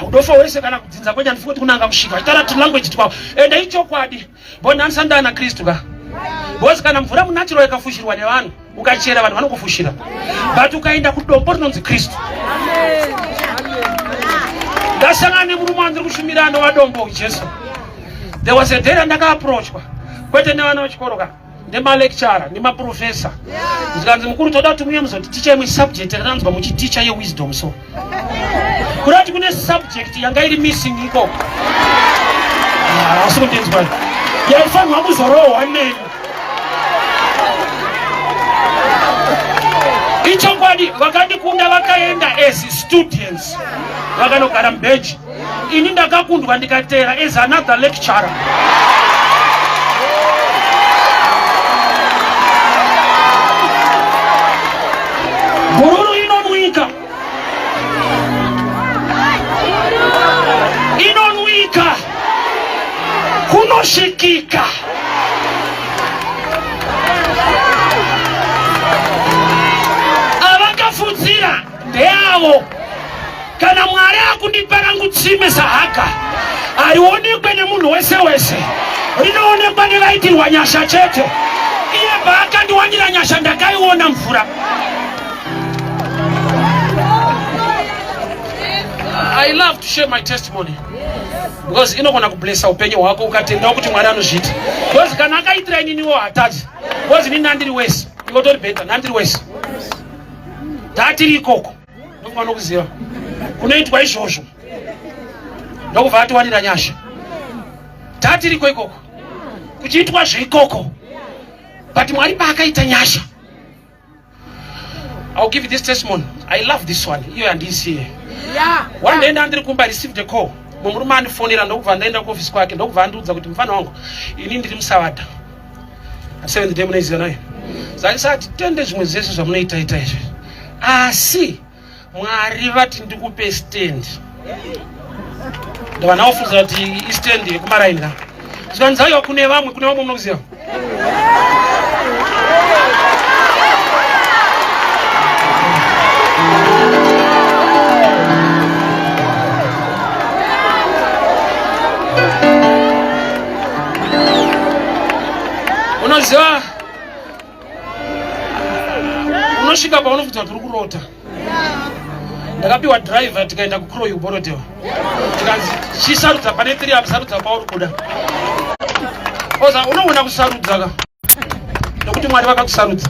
udofa wese, kana kudzinza kwenyu handifi kuti kunanga kusvika, vachitaura tulanguage twavo. Ende ichokwadi, bo ndana Kristu ka, because kana mvura munatural ikafushirwa nevanhu, ukachera vanhu vanokufushira, but ukaenda kudombo rinonzi Kristu. Ndasangana nemurume wandiri kushumira anova dombo, Jesu. There was a day randakaapproachwa, kwete nevana vechikoro ka, nemalecturer nemaprofessor, ndikanzi, "Mukuru, toda kuti muye muzonditicha imwe subject yakanzwa muchiticha yewisdom." So kuda kuti kune subject yanga iri missing ikoko, asi kundinzwa, yaifanirwa kuzorohwa neni. Ichokwadi, vakandikunda vakaenda as students, vakanogara mubenchi. Ini ndakakundwa ndikatera as another lecturer. Gururu inonwika, inonwika, kunosvikika. Avakafudzira ndeavo. Kana Mwari akundipa rangu tsime saHaga, harionekwe nemunhu wese wese, rinoonekwa nevaitirwa nyasha chete. Iye paakandiwanira nyasha, ndakaiona mvura. I love to share my testimony because inogona kublessa upenyu hwako ukatendawo kuti Mwari anozviita, because kana akaitira ininiwo hatadzi, because inini nandiri wese ikotori better, nandiri wese tatiri ikoko, ndokuva nokuziva kunoitwa izvozvo, ndokubva atiwanira nyasha. Tatiriko ikoko kuchiitwa zveikoko. But Mwari paakaita nyasha, I'll give you this testimony. I love this one. Iyo yandiisiye. One day ndandiri kumba, I received a call. Murume andifonera, ndokubva ndaenda kuofisi kwake, ndokubva andiudza kuti, "Mufana wangu, ini ndiri musavadha Seventh Day, munoiziva nayo." Zaisati tende zvimwe zvese zvamunoita ita izvi, asi Mwari vati ndikupe stand. Ndava naofunza kuti istand yekumaraini ka. Zvikanzi, "Aiwa, kune vamwe, kune vamwe munokuziva." Unoziva, unosvika paunofunza kuti uri kurota. Ndakapiwa driver, tikaenda kuCroy Borrowdale, tikanzi, "Chisarudza pane three apo, sarudza pauri kuda." Oza unoona kusarudza ka, nokuti Mwari vakakusarudza.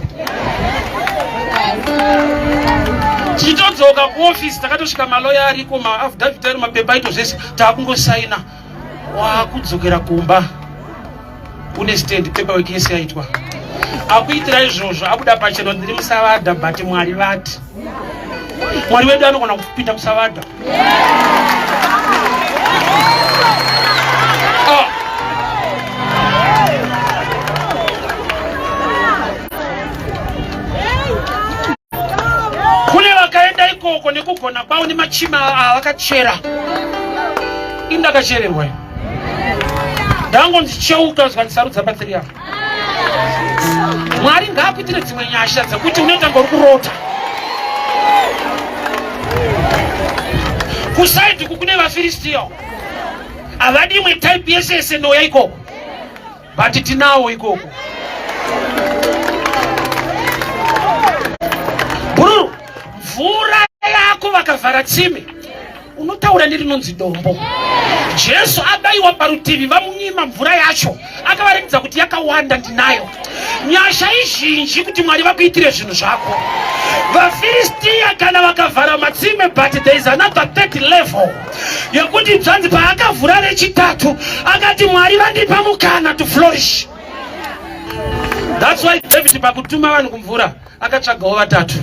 Tichitodzoka kuofisi, takatosvika maloya ariko, maaffidavit ari, mapepa aito, zvese taakungosaina. Wakudzokera kumba une stand, paperwork yese yaitwa. Akuitira izvozvo, abuda pachena, "Ndiri musavadha, but Mwari vati." Mwari wedu anogona kupinda musavadha. Ah. Kune vakaenda ikoko nekugona kwavo nemachima avakachera. Indakachererwa, ndangondicheuka, zvikandisarudza patsiri yavo. Mwari ngaakuitire dzimwe nyasha dzekuti unoita ngori kurota. Kusaidi kukune vaFiristiya, havadi imwe type yese yese noya ikoko, but tinawo ikoko. Bhururu, mvura yako vakavhara tsime, unotaura nerinonzi dombo. Jesu abayiwa parutivi, vamunyima mvura yacho, akavaratidza kuti yakawanda ndinayo. Nyasha izhinji kuti Mwari vakuitire zvinhu zvako. VaFiristiya kana vakavhara matsime, but there is another third level yekuti zvanzi paakavhura rechitatu, akati, "Mwari vandipa mukana to flourish." That's why David pakutuma vanhu kumvura akatsvagawo vatatu,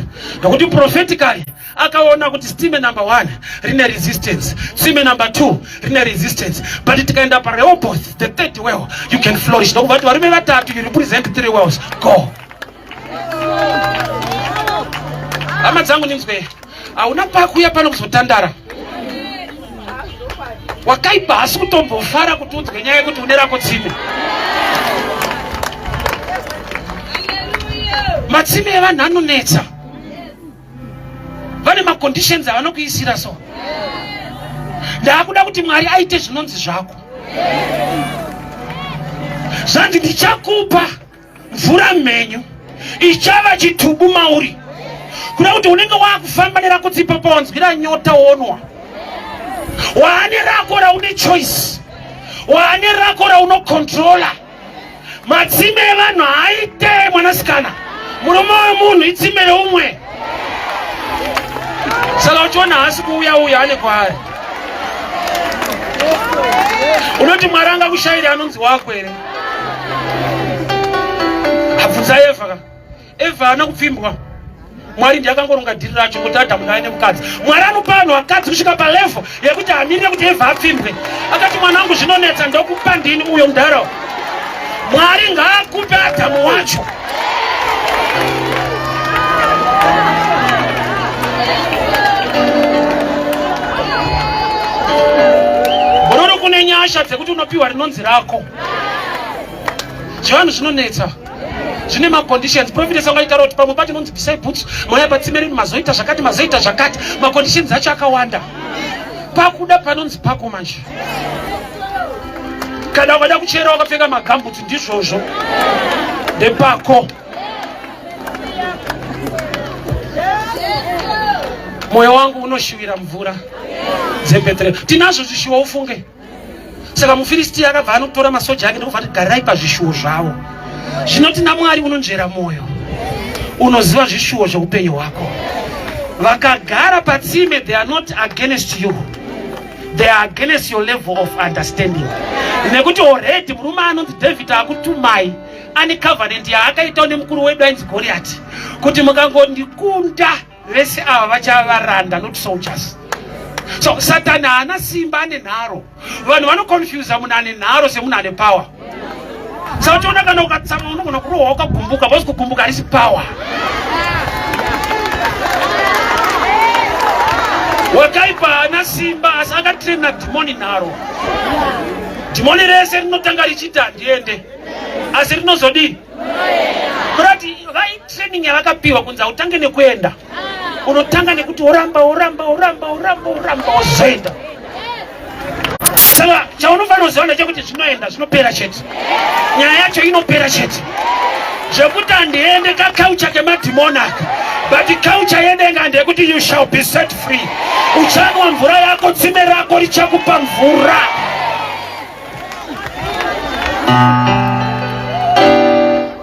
nokuti prophetically akaona kuti tsime number one rine resistance, tsime number two rine resistance, but tikaenda paRehoboth, the third well, you can flourish. Ndokubva kuti, "Varume vatatu, you represent three wells, go." Hama dzangu, ninzwe, hauna pakuya pano kuzotandara. Wakaipa hasi kutombofara kuti udzwe nyaya yekuti une rako tsime. Matsime evanhu anonetsa, vane maconditions avanokuisira. So ndaakuda kuti Mwari aite zvinonzi zvako. Zvanzi, "Ndichakupa mvura mhenyu, ichava chitubu mauri." Kuda kuti unenge wakufamba nerako tsipa, pawanzwira nyota wonwa. Waane rako raune choice, waane rako raunocontrola. Matsime evanhu haaite. Mwanasikana, murume wemunhu itsime reumwe. Saka uchiona haasi kuuya uya, ane kwaari. Unoti Mwari angakushayiri anonzi wako here? Abvunza Evha ka. Evha haana kupfimbwa. Mwari ndiye akangoronga dhiri racho kuti Adhamu naye nemukadzi. Mwari anopa vanhu vakadzi kusvika palevel yekuti hamirire kuti Evha apfimbwe. Akati, "Mwana wangu, zvinonetsa, ndokupa ndini uyo mudhara." Mwari ngaakupe Adhamu wacho. Bororo, kune nyasha dzekuti unopiwa rinonzi rako. Zvivanhu zvinonetsa, zvine maconditions. Prophetess angaitaura kuti pamwe pacho nonzi bvisai boots, mauya patsime renu, mazoita zvakati, mazoita zvakati. Maconditions acho akawanda. Pakuda panonzi pako manje. Kana ukada kuchera wakapfeka magumboots, ndizvozvo, ndepako. Mwoyo wangu unoshuvira mvura dzeBhetrehem. Tinazvo zvishuwo, ufunge. Saka muFiristiya akabva anotora masoja ake, ndokubva ati, "Garirai pazvishuwo zvavo." Zvinoti naMwari unonzvera mwoyo, unoziva zvishuwo zveupenyu hwako. Vakagara patsime, they are not against you. They are against your level of understanding. Nekuti already murume anonzi David akutumai ane covenant yaakaitawo nemukuru wedu ainzi Goliath kuti mukangondikunda vese ava vachava varanda not soldiers. So Satani haana simba, ane nharo. Vanhu vanoconfusa munhu ane nharo semunhu ane power. Saka uchiona kana ukatsamwa unogona kurohwa ukagumbuka, because kugumbuka harisi power. Wakaipa haana simba asi akatraina dhimoni nharo. Dhimoni rese rinotanga richiita handiende, asi rinozodii? Kurati vai training yavakapiwa kunzi hautange nekuenda, unotanga nekuti woramba woramba woramba woramba woramba wozoenda. Saka chaunofanira kuziva ndechekuti zvinoenda, zvinopera chete. Nyaya yacho inopera chete. Zvekuti handiende kakaucha kemadhimoni aka, but culture yedenga ndeyekuti you shall be set free. Uchanwa mvura yako, tsime rako richakupa mvura.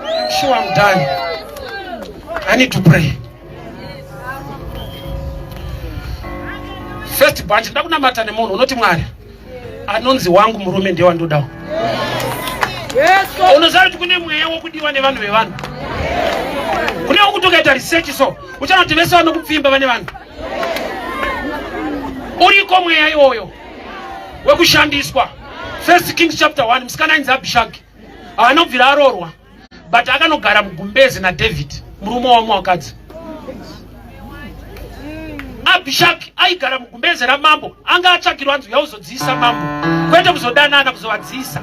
I'm sure I'm done. I need to pray. First bunch, nda kunamata nemunhu unoti Mwari anonzi wangu murume ndiye wandodawo. Unoziva kuti kune mweya wokudiwa nevanhu vevanhu. Kune wokuti ukaita research so uchaona kuti vese vanokupfimba vane vanhu. Uriko mweya iwoyo wekushandiswa. First Kings chapter 1, musikana ainzi Abishag haana kubvira aroorwa, but akanogara mugumbezi naDavid, murume wamwakadzi. Abishag aigara mugumbeze ramambo, anga atsvagirwa anzi uya uzodziisa mambo, kwete kuzodanana, kuzovadziisa.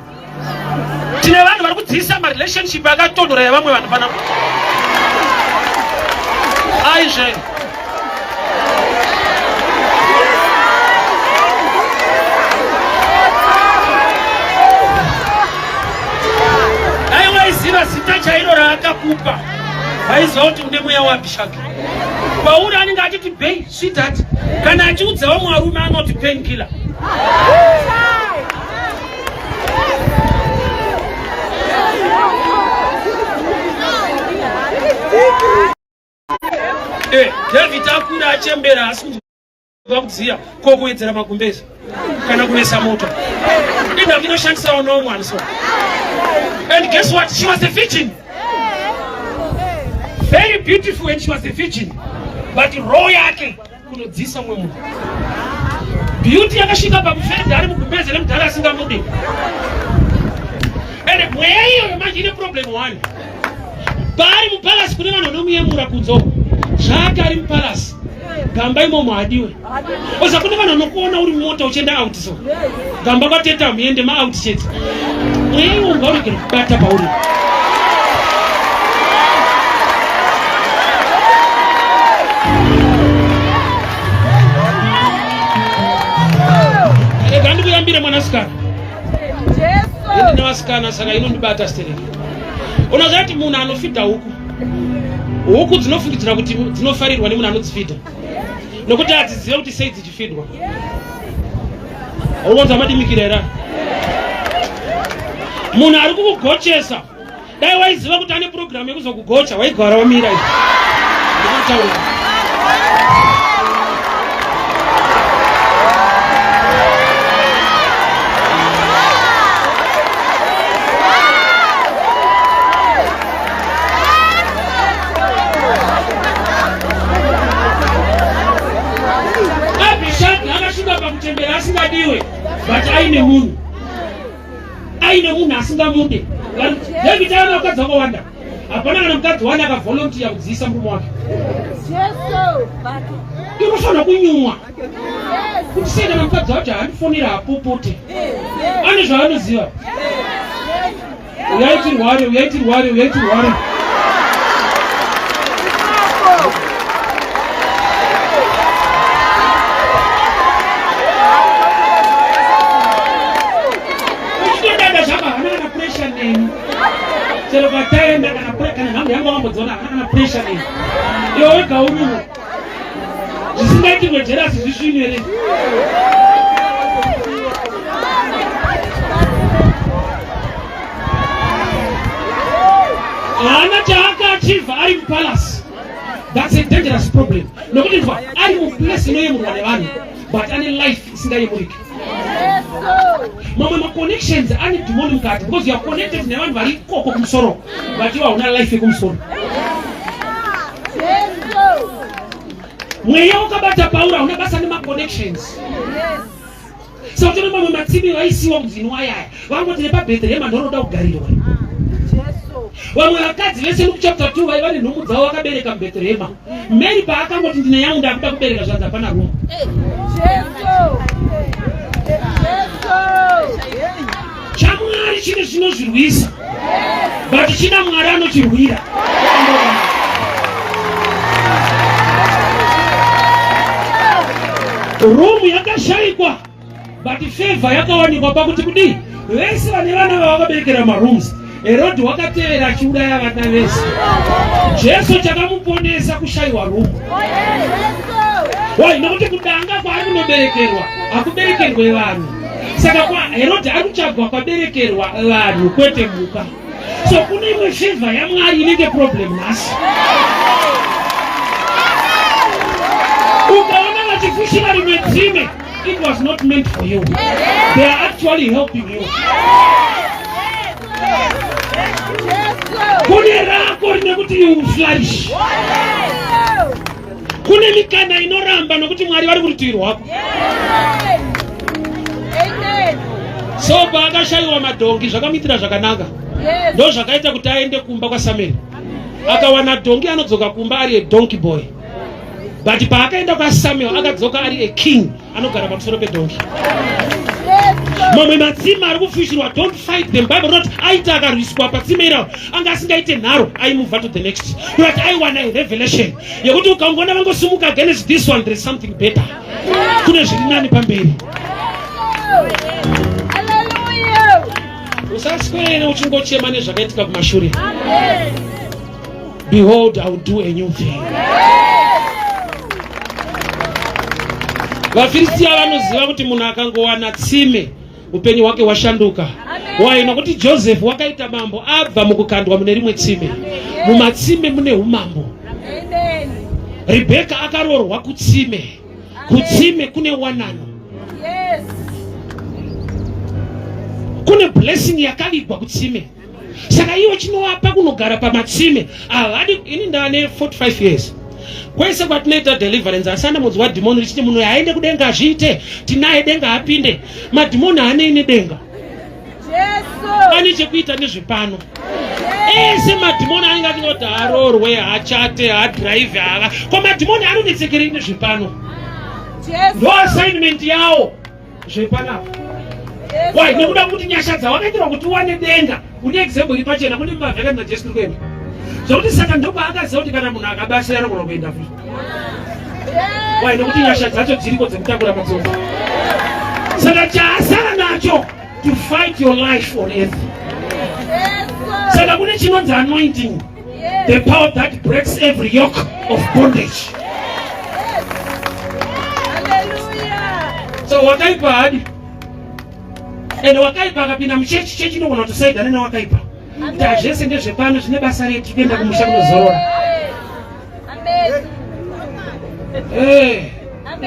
Tine vanhu vari kudziisa marelationship akatonhora yevamwe vanhu pana aizve. Dai waiziva zita chairo raakakupa, waiziva kuti une mweya waAbishag. Pauri anenge achiti bei sweetheart, kana achiudza vamwe varume anoti painkiller. David akura achembera asi kunzwa kudziya ko kuwedzera magumbezi kana kuvesa moto. Inhau inoshandisawo no one so. And guess what? She was a virgin. Very beautiful when she was a virgin. But role yake kunodzisa mumwe munhu. Beauty yakasvika pakufedha ari mugumbeze remudhara asingamude. And mweya iyoyo manje ine problem one. Paari mupalasi kune vanhu vanomuyemura kunze uko. Zvake ari mupalasi. Gamba imomo hadiwe. Oza kune vanhu vanokuona uri mumota uchienda out so. Gamba kwatete hamuende maout chete. Mweya iwo ngauregere kubata pauri. Rega ndikuyambire mwanasikana. Ini nevasikana saka inondibata stereki. Unoziva kuti munhu anofidha huku, huku dzinofungidzira kuti dzinofarirwa nemunhu anodzifidha, nokuti hadzizive kuti sei dzichifidwa. Unowanza madimikira here? Munhu ari kukugochesa, dai waiziva kuti ane purogiramu yekuzokugocha, waigara wamira izvi. Ndinotaura. Abhishagi akasvika pakuchembera asingadiwe, but aine munhu, aine munhu asingamude. David aiva vakadzi vakawanda, hapana kana mukadzi wani akavolontiya kudziisa murume wake. Inofanira kunyumwa kuti sei kana mukadzi wacho haandifonera hapopote, ane zvaanoziva. Uyai tirware, uyai tirware, uyai tirware. Uchitodada zvako, haana kana pressure neni. Chero kwataenda kana kana nhambo yangu wakambodziona, haana kana pressure neni. Iwe wega unyumwa. Zvisingaitirwe jerasi zvisvinu here? Haana chaakaachivha ari mupalasi. That's a dangerous problem. Nokuti nzwa ari muplace inoyemurwa nevanhu but ane life isingayemuriki. Mamwe maconnections ane dhimoni mukati because you are connected nevanhu vari ikoko kumusoro but iwe hauna life yekumusoro. Mweya wakabata Pauro hauna basa nemaconnections. Saka tine mamwe matsime vaisiwa kunzi inwayaya vangoti nepabhetherehema ndoroda kugarirwa. Vamwe vakadzi vese Luke chapter 2 vaiva nenhumbu dzavo vakabereka mubhetherehema. Mary paakangoti ndine yangu ndakuda kubereka zvanzi hapana room. ChaMwari chine zvinozvirwisa but china Mwari anochirwira. Room yakashaikwa but favor yakawanikwa pakuti kudii vese vane vana vavakaberekera marooms Herodhi wakatevera achiuraya vana vese. Jesu chakamuponesa kushayiwa rumu. Why? Nokuti kudanga kwaari kunoberekerwa hakuberekerwe vanhu. Saka kwa Herodhi ari kutsvagwa kwaberekerwa vanhu kwete mhuka. So kune imwe favor yaMwari inenge problem nhasi. Ukaona vachifushira rimwe tsime, it was not meant for you. They are actually helping you. Kune rako rine kuti you flourish. Kune mikana inoramba nokuti Mwari vari kurutivi rwako. So paakashayiwa madhongi zvakamuitira zvakanaka. Ndozvakaita kuti aende kumba kwaSamuel. Akawana dhongi anodzoka kumba ari a donkey boy. But paakaenda kwaSamuel akadzoka ari a king anogara pamusoro pedhongi. Mamwe matsime ari kufushirwa, don't fight them. Bible rinoti aita akarwiswa patsime iraro, anga asingaite nharo, aimove to the next. Kurati aiwana a revelation yekuti ukangoona vangosimuka against this one, there is something better. Kune zviri nani pamberi. Usaswere uchingochema nezvakaitika kumashure. Behold, I will do a new thing. VaFiristia vanoziva kuti munhu akangowana tsime upenyu hwake hwashanduka. Why? Nokuti Joseph wakaita mambo abva mukukandwa mune rimwe tsime. Mumatsime mune umambo. Rebheka akaroorwa kutsime. Kutsime kune wanano. Kune blessing yakavigwa kutsime. Saka iwo chinovapa kunogara pamatsime havadi. Ini ndane 45 years kwese kwatinoita deliverance asana munzwa dhimoni richiti munhu aende kudenga azviite tinaye denga apinde. Madhimoni haanei nedenga, ane chekuita nezvepano. Ese madhimoni anenge achingoti haroorwe, hachate, hadhiraivhe, hava ko madhimoni anonetsekerei nezvepano? Ndo assignment yawo zvepanapa. Why? Nekuda kuti nyasha dzawakaitirwa kuti uwane denga une example iri pachena. Kune mbavha yakanzi naJesu tiri kuenda zvokuti saka ndopaakaziva kuti kana munhu akabatsira anogona kuenda futi. Why? Nekuti nyasha dzacho dziriko dzekutakura matsoka. Saka chaasara nacho to fight your life on earth. Saka kune chinonzi anointing, the power that breaks every yoke of bondage. So wakaipa hadi and wakaipa akapinda muchechi, chechi inogona kutosaidana newakaipa kuti hazvese ndezvepano zvine basa retu kuenda kumusha kunozorora.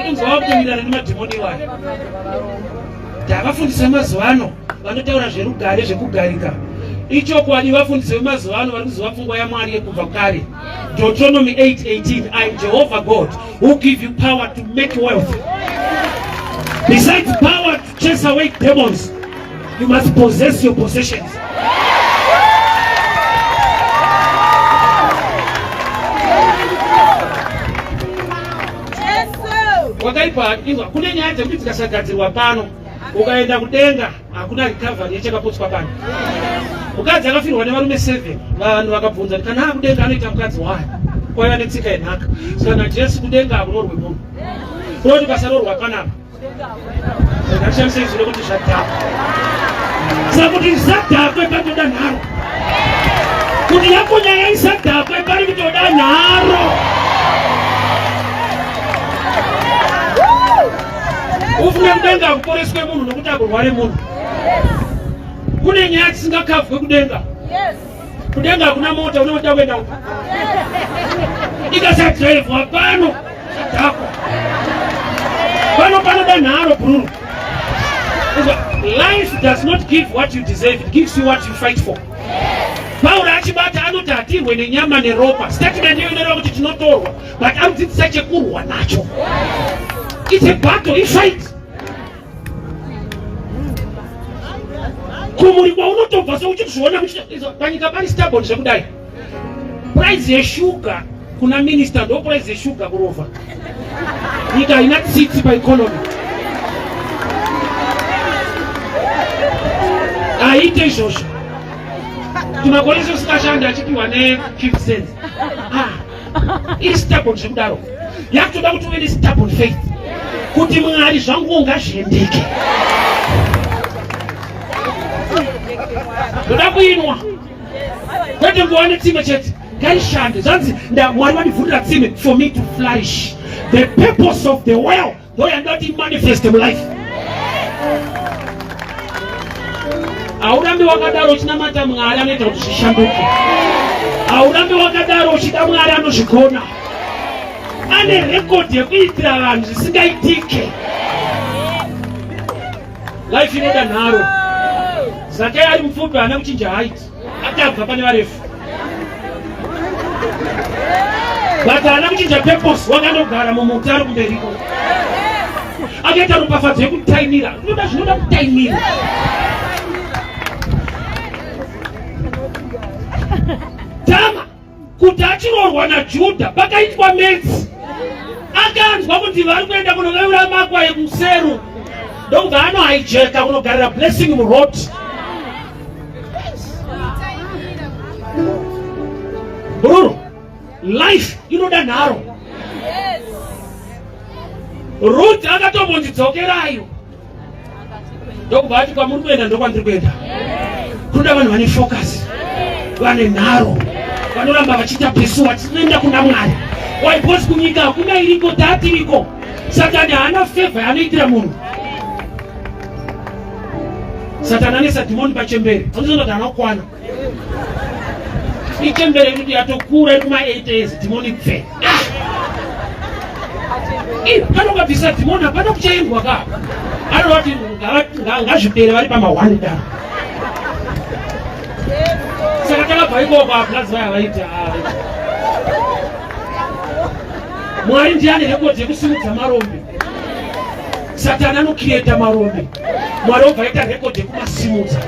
Inzwa wakutomirana nemadhimoni iwayo. Tavafundisi vemazuva ano vanotaura zverugare zvekugarika. Ichokwadi, vafundisi vemazuva ano vari kuziva pfungwa yaMwari yekubva kare. Deuteronomy 8:18, I am Jehovah God who give you power to make wealth. Besides power to chase away demons, you must possess your possessions. Wakaipa inzwa, kune nyaya dzekuti dzikasagadzirwa pano ukaenda kudenga hakuna recovery yechakapotswa pano. Mukadzi akafirwa nevarume 7, vanhu vakabvunza kuti kana akudenga anoita mukadzi wayo, kwaiva netsika yenhaka. Saka naJesu kudenga hakunorwe munhu, kunoti pasarorwa panapa ngashandise izwi rekuti zvadhakwa. Saka kuti zvisadhakwe patoda nharo, kuti yako nyaya isadhakwe pari kutoda nharo. Ufunge kudenga hakuporeswe munhu nokuti akurware munhu. Kune nyaya dzisingakavhwe kudenga. Kudenga hakuna mota, unoda kuenda uko. Ikasadrivewa pano zvadhakwa. Pano panoda nharo bhururu. Life does not give what you deserve, it gives you what you fight for. Pauro achibata anoti hatirwe nenyama neropa. Statement iyo inoreva kuti tinotorwa, but anodzidzisa chekurwa nacho. It's a battle, ifight. Kumuri kwaunotobva seuchizviona panyika pari stubborn zvekudai. Price yeshuga kuna minister ndo price yeshuga kurova. Nyika haina tsitsi paeconomy. Aite izvozvo. Tumakore usingashandi achipiwa ne 50 cents. Ah, iri stubborn zvekudaro. Yakutoda kuti uve ne stubborn faith. Kuti Mwari zvangu ngazviendeke. Ndoda kuinwa. Kwete nguva netsime chete. Ngaishande. Zvanzi Mwari vandivhurira tsime for me to flourish. The purpose of the well ndo yandati manifest mulife. Haurambi wakadaro uchinamata Mwari anoita kuti zvishanduke. Haurambi wakadaro uchida Mwari anozvigona. Ane rekodhi yekuitira vanhu zvisingaitike. Life inoda nharo. Zakai ari mupfupi haana kuchinja height. Akabva pane varefu. But haana kuchinja purpose, wakandogara mumuti ari kumberiko. Akaita ropafadzo yekutaimira. Zvinoda zvinoda kutaimira. Tama kuti achiroorwa naJudha pakaitwa metsi akanzwa kuti vari kuenda kunoveura makwai kuseru ndokubva anohaijeka kunogarira blessing muroad. Bhururu, life inoda nharo. Ruth akatombonzi dzokerayo ndokubva ati kwamuri kuenda ndokwandiri kuenda. Kunoda vanhu vane focus, vane nharo, vanoramba vachiita pesu vachinoenda kuna Mwari. Why? Because kunyika hakuna iriko, tatiriko. Satani haana favor yaanoitira munhu. Satani anesa dhimoni pachembere, anozoona kuti haana kukwana. Ichembere yekuti yatokura iri kuma 8 years, dhimoni pfe. Kana ukabvisa dhimoni hapana kuchaendwa ka. Anova kuti ngazvipere vari pama 1 daro. Saka takabva ikoko apulazi vaya vaiti Mwari ndiye ane rekodhi yekusimudza marombe. Satani anokireta marombe, Mwari obva aita rekodhi yekumasimudza.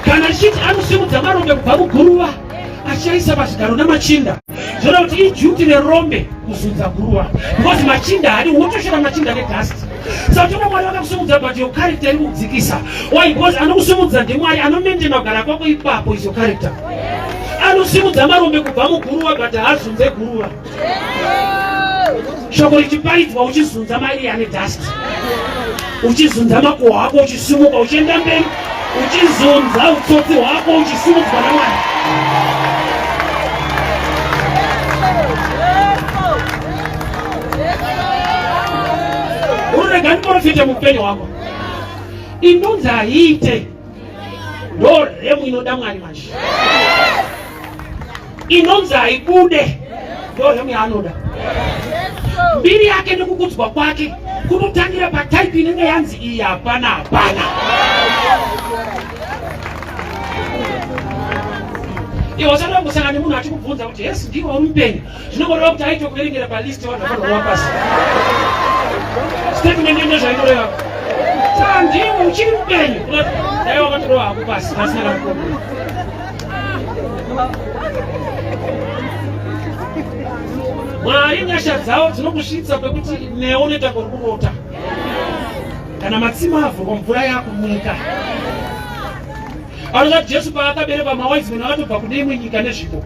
Kana richiti anosimudza marombe kubva muguruva achiaisa pazvigaro namachinda, zvoreva kuti iduty rerombe kuzunza guruva because machinda haadi wotoshora machinda nedust. Saka uchiona Mwari vakakusimudza but your character iri kukudzikisa. Why? Because anokusimudza ndiMwari, anomaintaina kugara kwako ipapo is your character. Anosimudza marombe kubva muguruva but haazunze guruva. Shoko richiparidzwa uchizunza mari ane dust, uchizunza makuhwa ako, uchisimuka uchienda mberi, uchizunza utsotsi hwako, uchisimudzwa naMwari. Ururega ndiporofite muupenyu hwako, indunzi haiite ndo remu inoda Mwari manje inonzi haibude ndo remu yaanoda. Mbiri yake nekukudzwa kwake kunotangira pataipi inenge yanzi iyi hapana hapana. Iwe usada kusangana nemunhu achikubvunza kuti yes ndiwe uri mupenyu, zvinongoreva kuti aitokuverengera palist vanhu vakarova pasi. Statement ine zvainoreva. Saka ndiwe uchiri mupenyu, dai wakatorova hako pasi pasina kana problem. Mwari nyasha dzavo dzinokusvitsa pekuti newe unoita kuri kurota. Kana matsima avhurwa mvura yakunyika. Anoza Jesu paakaberekwa mawise men akatobva kune imwe nyika nezvipo.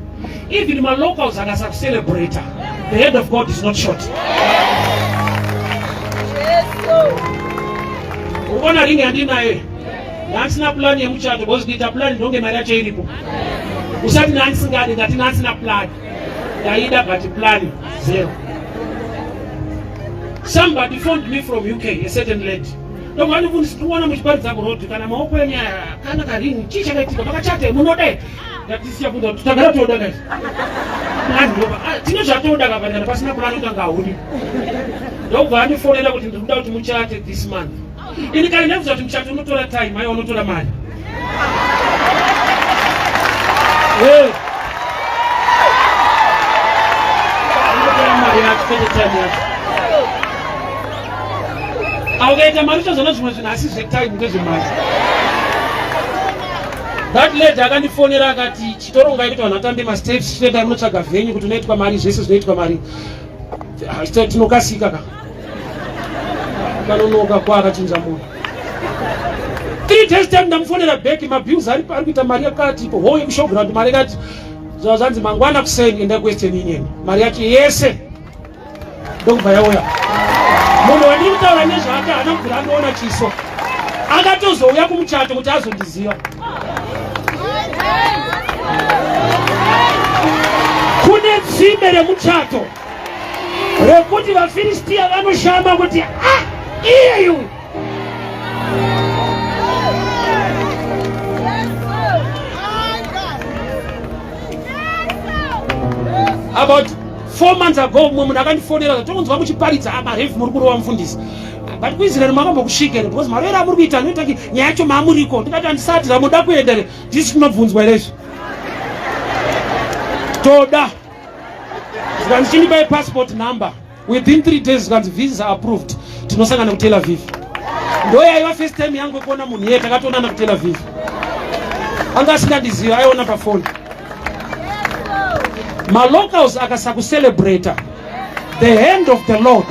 Even malocals akasakucelebrata, the hand of God is not short. Unoona ringi yandinayo ndandisina plan yemuchato because kuita plan ndonge mari yacho iripo. Usati ndandisingadi, ndati ndandisina plan. Ndaida but plan zero. Somebody phoned me from UK, a certain lady. Ndobva ndifundisi tikuona muchiparidza kuroad kana maoko enyu aya kana karingi chii chakaitika makachata munoda here? Ndatisiya kunza kuti tagara toda guys. Plan ndoba ah, tine zvatoda kapa kana pasina plan utanga haudi. Ndobva andifonera kuti ndiri kuda kuti muchate this month. Ini kare ndakuziva kuti muchato unotora time aiwa unotora mari. Hey. Unotora mari yacho kwete time yacho. Aukaita mari uchazoona zvimwe zvinhu asi zvetime ndezvemari. That lady akandifonera akati chitorongai kuti vanhu vatambe masteps chitoendai munotsvaga venue kuti unoitwa mari zvese zvinoitwa mari. Ah, tinokasika ka. Kanonoka kwa akachinja munhu. 3 days time ndamufonera back mabills ari ari kuita mari yakati ipo hoye kushowground mari yakati zvanzi mangwana kuseni enda kuwestern union mari yacho yese ndokubva yauya munhu wandiri kutaura nezvake haana kubvira andiona chiso akatozouya kumuchato kuti azondiziva kune tsime remuchato rekuti vafiristiya vanoshama kuti ah iyeyu About four months ago mumwe munhu akandifonera tokunzwa muchiparidza amarev ah, muri kurova mufundisi but kuisraeri makambokusvika here because marovero amuri kuita anoita ki nyaya yacho maamuriko ndikati handisati ramuda kuenda here ndisi tinobvunzwa here izvi toda zvikanzi chindipai passport number within 3 days zvikanzi visa approved tinosangana kutel aviv ndo yaiva first time yangu yekuona munhu iye takatoonana kutel aviv anga asingandiziva aiona pafoni malocals akasakucelebrata the hand of the lord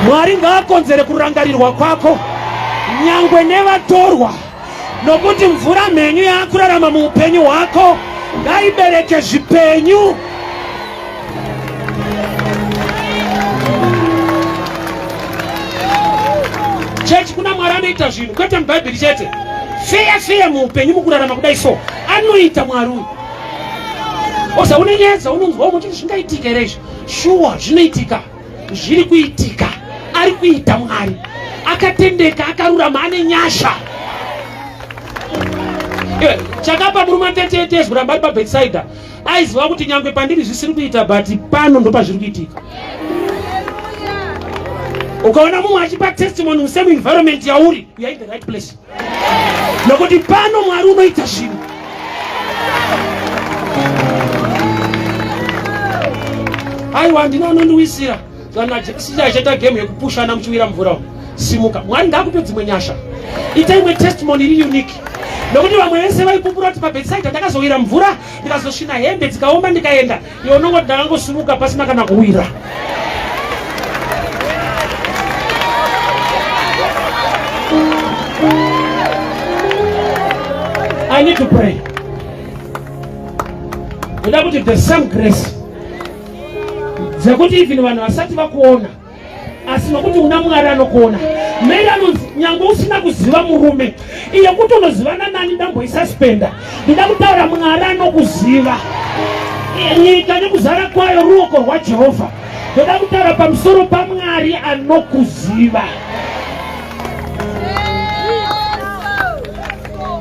mwari ngaakonzere kurangarirwa kwako nyangwe nevatorwa nokuti mvura mhenyu yaakurarama muupenyu hwako ngaibereke zvipenyu chechi kuna mwari anoita zvinhu kwete mubhaibheri chete feya feya muupenyu mukurarama kudai so anoita mwari uyu oza une nyaya dzaunonzwa umwe chiti zvingaitika here izvi shuwa zvinoitika zviri kuitika ari kuita mwari akatendeka akarurama ane nyasha eh, chakapa murume ateteetezwi ramba ari pabetsaida aiziva kuti nyangwe pandiri zvisiri kuita but pano ndopazviri kuitika ukaona mumwe achipa testimony musame environment yauri you are in the right place nokuti pano mwari unoita zvinhu aiwa handina unondiwisira zvanachita game yekupushana muchiwira mvura simuka mwari ngaakupe dzimwe nyasha ita imwe testimony iri unique nokuti vamwe vese vaipupura kuti pabetsaida ndakazowira mvura ndikazosvina hembe dzikaoma ndikaenda iwe unongoti ndakangosimuka pasina kana kuwira I need to pray. Ndoda kuti the same grace dzekuti even vanhu vasati vakuona asi nokuti una mwari anokuona mary anonzi nyange usina kuziva murume iye kuti unozivana nani ndamboisaspenda ndoda kutaura mwari anokuziva nyika nekuzara kwayo ruoko rwajehovha ndoda kutaura pamusoro pamwari anokuziva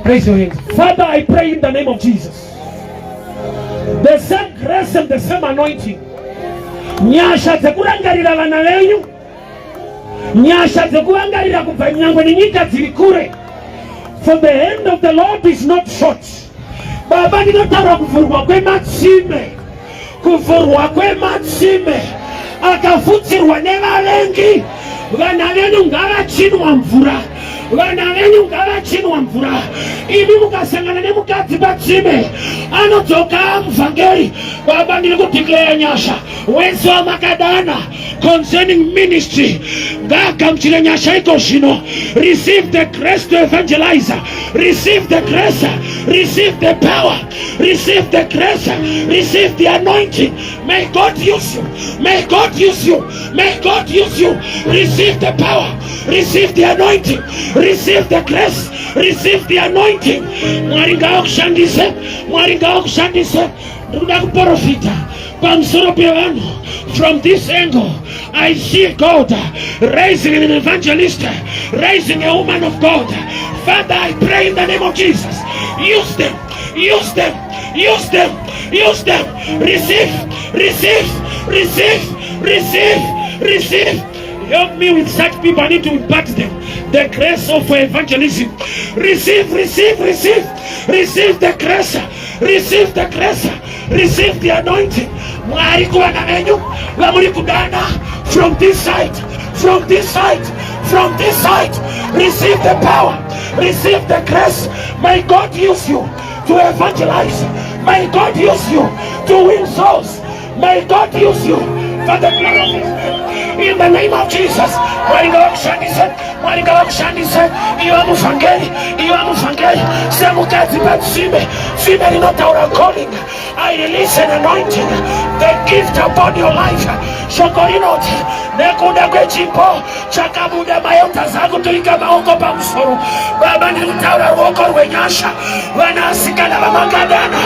Raise your hands. Father, I pray in the name of Jesus. The same grace and the same anointing nyasha dzekurangarira vana venyu nyasha dzekurangarira kubva nyangwe nenyika dziri kure for the hand of the lord is not short baba ndinotaura kuvhurwa kwematsime kuvhurwa kwematsime akafutsirwa nevavengi vana venyu ngavachinwa mvura vana venyu ngavachinwa mvura imi mukasangana nemukadzi patsime anodzoka muvhangeri baba ndiri kudeclare nyasha wese wamakadana concerning ministry ngaagamuchire nyasha iko zvino receive the grace to evangelize receive the grace receive the power receive the grace receive the anointing may god use you may god use you may god use you receive the power receive the anointing receive the grace receive the anointing mwari ngavakushandise mwari ngavakushandise ndikuda kuprofita. pamusoro pevanhu. From this angle, I see God raising an evangelist, raising a woman of God. Father, I pray in the name of Jesus, use them, use them, use them, use them. Receive, receive, receive, receive, receive. Help me with such people. I need to impart them the grace of evangelism. Receive, receive, receive, receive the grace, receive the grace, receive the anointing. Mwari kuvana venyu vamuri kudana from this side, from this side, from this side. Receive the power, receive the grace. May God use you to evangelize. May God use you to win souls. May God use you for the glory of His name. In the name of Jesus. Mwari ngavakushandise, Mwari ngavakushandise. Iva muvhangeri, iva muvhangeri. Semukadzi patsime, tsime rinotaura calling. I release an anointing, the gift upon your life. Shoko rinoti nekuda kwechipo chakabuda, maelders akuturika maoko pamusoro. Baba, ndiri kutaura ruoko rwenyasha. Vanasikana vamakadana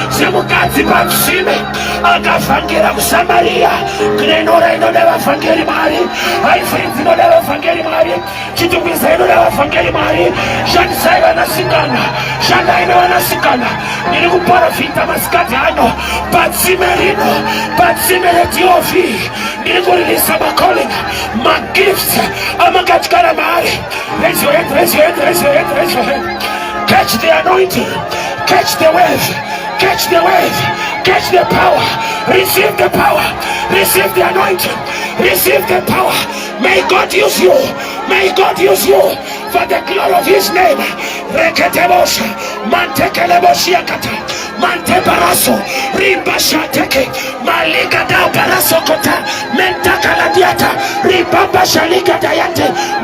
semukadzi patsime akavhangera kuSamaria. Glenora inoda vavhangeri, Mwari. Highfields inoda vavhangeri, Mwari. Chitungwiza inoda vavhangeri, Mwari. Shandisai vanasikana, shandai nevanasikana. Ndiri kuprofita masikati ano patsime rino, patsime reTOV. Ndiri kuririsa macalling, magifts amakatyara maari. Raise your hand, raise your hand, raise your hand, raise your hand. Catch the anointing, catch the wave, catch the wave, catch the power. Receive the power, receive the anointing, receive the power. May God use you, may God use you for the glory of His name. Reketebosha mantekeleboshiakata mantebaraso ribashateke maligada barasokota mentakaladiata ribabashaligada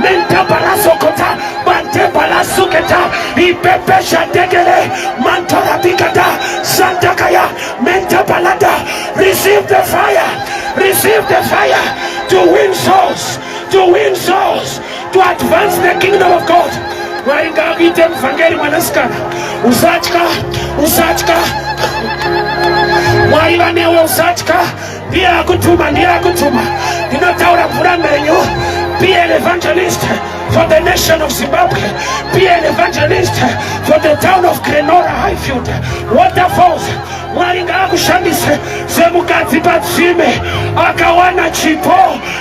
mentabarasokota mantebalasuketa ipepeshatekele mantorabikata santakaya mentabalada. Receive the fire, receive the fire to win souls, to win souls, to advance the kingdom of God. Mwari ngaakuite muvhangeri, mwanasikana. Usatya, usatya, Mwari vanewe. Usatya, ndiye akutuma, ndiye akutuma. Ndinotaura mvura mhenyu. Be an evangelist for the nation of Zimbabwe. Be an evangelist for the town of Glenora, Highfield, Waterfalls. Mwari ngaakushandise semukadzi patsime akawana chipo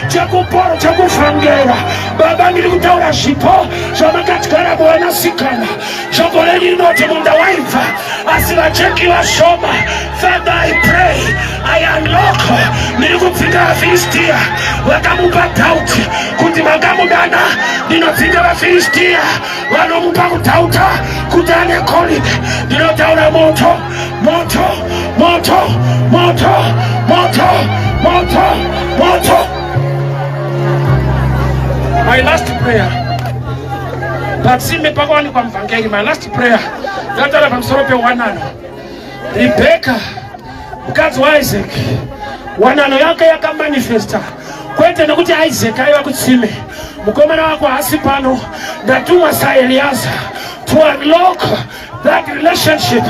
chekuporo chekuvhangera. Baba, ndiri kutaura zvipo zvamakatyara muvanasikana. Shoko renyu rinoti munda waibva asi vacheki vashoma. Father, I pray, I unlock. Ndiri kudzinga vaFiristiya vakamupa doubt kuti makamudana. Ndinodzinga vaFiristiya vanomupa kudoubta kuti ane calling. Ndinotaura moto, moto, moto, moto, moto, moto, moto. My last prayer. Patsime pakawanikwa muvhangeri. My last prayer, ndataura pamusoro pewanano. Rebheka, mukadzi waIsaac, wanano yake yakamanifesta kwete nekuti Isaac aiva kutsime. Mukomana wako haasi pano. Ndatumwa saEliaza to unlock that relationship,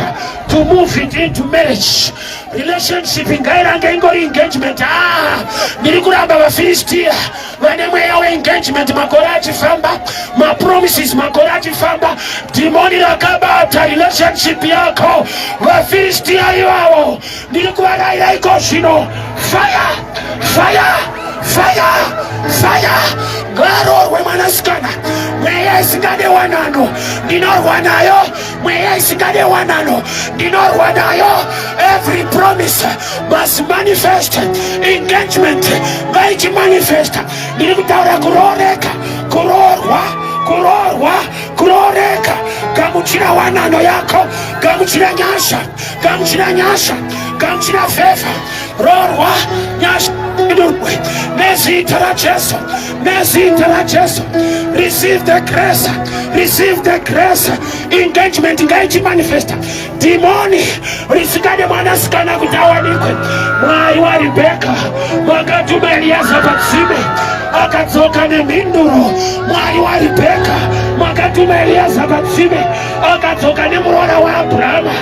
to move it into marriage. Relationship ngairange ingori engagement. Ah, ndiri kuramba vaFilistia vane mweya weengagement makore achifamba, mapromises makore achifamba. Dhimoni rakabata relationship yako, vaFilistia ivavo ndiri kuvarayira iko zvino. Fire, fire, fire, fire! Ngaroorwe mwanasikana. Mweya isingade wanano, ndinorwa nayo. Mweya isingade wanano, ndinorwa nayo. Every promise must manifest. Engagement ngaichimanifesta. Ndiri kutaura kurooreka, kuroorwa, kuroorwa, kurooreka. Gamuchira wanano yako, gamuchira nyasha, gamuchira nyasha, gamuchira favor. Roorwa, nyasha idurwe nezita raJesu, nezita raJesu. Receive the grace, receive the grace. Engagement ngaichimanifesta. Dhimoni risingade mwanasikana kuti awanikwe, Mwari waRibheka vakatuma Eliasa patsime. akadzoka nemhinduro. Mwari waRibheka, makatuma Eliyaza patsime, akadzoka nemuroora waAbhurahama.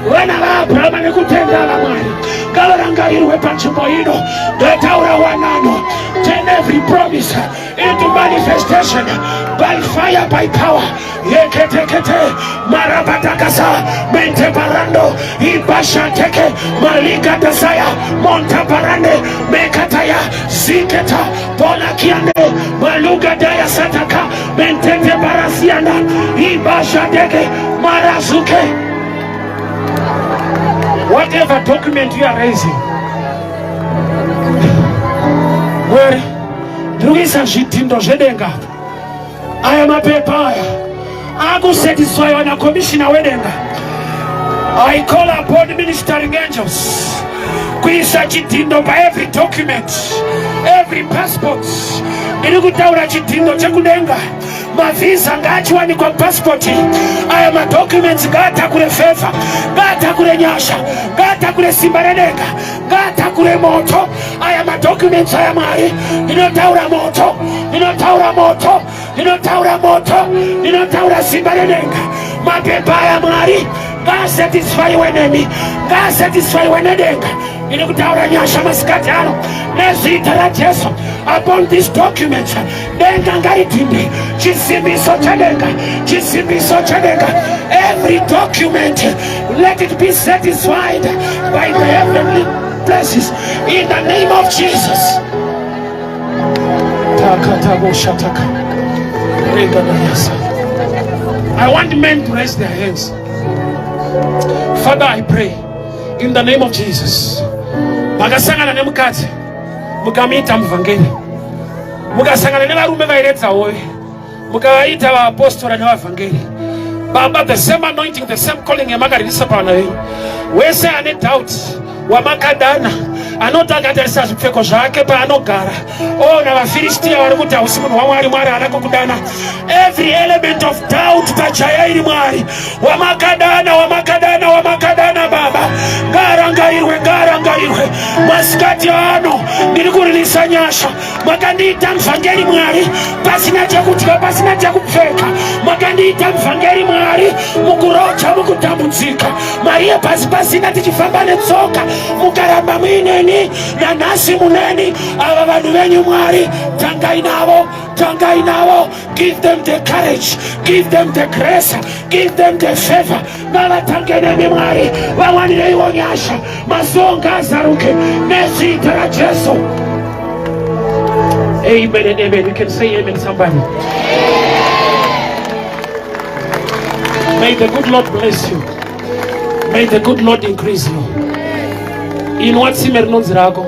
Vana vaAbhurahama nekutenda vaMwari ngavarangarirwe panzvimbo ino. Ndataura wanano, turn every promise into manifestation by fire, by power. Yeketekete marabatakasa menteparando ibashateke malika dasaya montaparande mekataya ziketa polakiande maluga daya sataka mentete barasianda ibashateke marazuke. Whatever document you are raising, Mwari, ndiri kuisa zvidhindo zvedenga apa. Aya mapepa aya akusatisfywa nakomishina wedenga. I call upon ministering angels kuisa chidhindo paevery document, every passport. Ndiri kutaura chidhindo chekudenga. Mavhisa ngaachiwanikwa pasipoti. Aya madocuments ngaatakure favour, ngaatakure nyasha, ngaatakure simba redenga, ngaatakure moto. Aya madocuments aya, Mwari, ndinotaura moto, ndinotaura moto, ndinotaura moto, ndinotaura simba redenga. Mapepa aya, Mwari, ngaasatisfaiwe nemi, ngaasatisfaiwe nedenga. Ndiri kutaura nyasha masikati ano nezita raJesu upon this document. Denga ngaridhinde chisimbiso chedenga, chisimbiso chedenga. Every document, let it be satisfied by the heavenly places in the name of Jesus. Takataboshataka. Reganayasa. I want men to raise their hands. Father, I pray in the name of Jesus. Makasangana nemukadzi mukamuita muvhangeri, mukasangana nevarume vairedza hove mukavaita vaapostora nevavhangeri. Baba, the same anointing, the same calling yamakaririsa pavana venyu, wese ane doubt wamakadana, anoti akatarisa zvipfeko zvake paanogara oona vaFiristiya vari kuti hausi munhu waMwari, Mwari haana kukudana. Every element of doubt pachaya iri, Mwari wamakadana, wamakadana, wamakadana, Baba, ngaarangarirwe, ngaarangarirwe masikati ano. Ndiri kuririsa nyasha. Makandiita muvhangeri, Mwari, pasina chekudya, pasina chekupfeka. Makandiita muvhangeri, Mwari, mukuroja, mukutambudzika, mari yepasi pasina, tichifamba netsoka, mukaramba muineni. Nanhasi muneni. Ava vanhu venyu, Mwari, tangai navo, tangai navo. Give them the courage, give them the grace, give them the favor. Ngavatange nemi, Mwari, vawanireiwo nyasha. Masuo ngaazaruke nezita raJesu. Amen and amen. You can say amen, somebody. May the good Lord bless you. May the good Lord increase you. Inwa tsime rinonzi rako.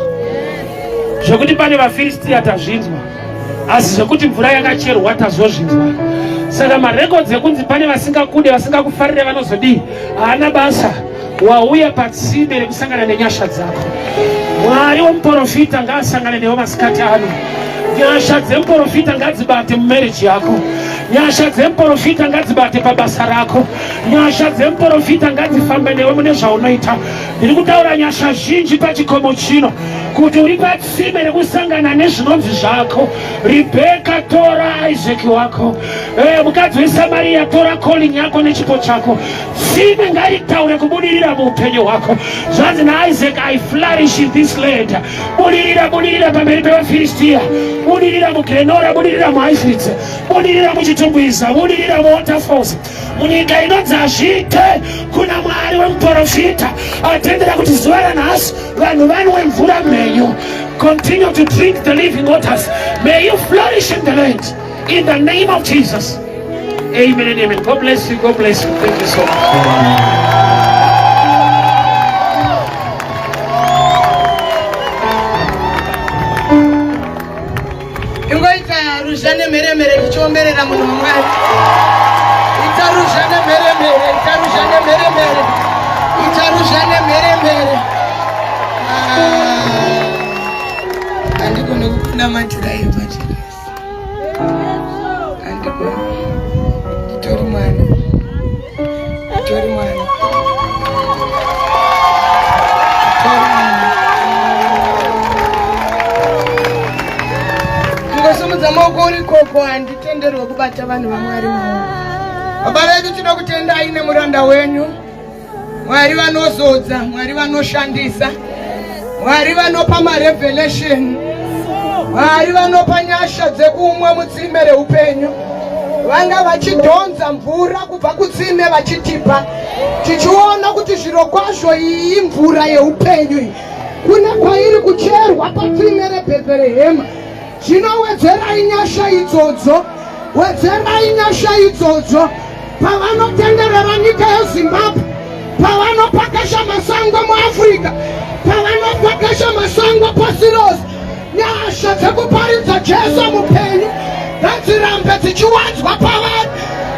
Zvekuti pane vaFiristiya tazvinzwa, asi zvekuti mvura yakacherwa tazozvinzwa. Saka marekodzi ekunzi pane vasingakude, vasingakufarire, vanozodii, haana basa. Wauya patsime rekusangana nenyasha dzako. Mwari womuprofita ngaasangane newe masikati ano. Nyasha dzemuprofita ngadzibate mumarriage yako. Nyasha dzemuprofita ngadzibate pabasa rako. Nyasha dzemuprofita ngadzifambe newe mune zvaunoita. Ndiri kutaura nyasha zhinji pachikomo chino kuti uri patsime rekusangana nezvinonzi zvako. Rebheka, tora Isaac wako. Mukadzi weSamaria, tora calling yako nechipo chako. Tsime ngaritaure kubudirira muupenyu hwako. Zvanzi naIsaac, "I flourish in this land." Budirira, budirira pamberi pevaFiristiya. Budirira muGlen Norah, budirira muHighfields, budirira muChitungwiza, budirira muWaterfalls, munyika inonzi hazviite. Kuna Mwari wemuprofita atendera kuti zuva ranhasi vanhu vanwe mvura mhenyu. Continue to drink the living waters. May you flourish in the land in the name of Jesus. Amen and amen. God bless you. God bless you. Thank you so much. Ingoita ruzha nemheremhere tichiomberera munhu waMwari. Ita ruzha nemheremhere, ita ruzha nemheremhere, ita ruzha nemheremhere. Ah, handigone kukunamatirai pachirasi, handigone. Nditori mwana, nditori mwana, nditori mwana. Simudza maoko uri koko, handitenderwe kubata vanhu vaMwari maoko. Baba vedu, tinokutendai nemuranda wenyu. Mwari vanozodza, Mwari vanoshandisa, Mwari vanopa marevelation, Mwari vanopa nyasha dzekumwa mutsime reupenyu. Vanga vachidhonza mvura kubva kutsime vachitipa, tichiona kuti zviro kwazvo iyi imvura yeupenyu iyi. Kune kwairi kucherwa patsime reBhetherehema. Zvino wedzerai nyasha idzodzo, wedzerai nyasha idzodzo pavanotenderera nyika yeZimbabwe, pavanopakasha masango muAfrica, pavanopakasha masango pasi rose. Nyasha dzekuparidza Jesu mupenyu ngadzirambe dzichiwanzwa pavari.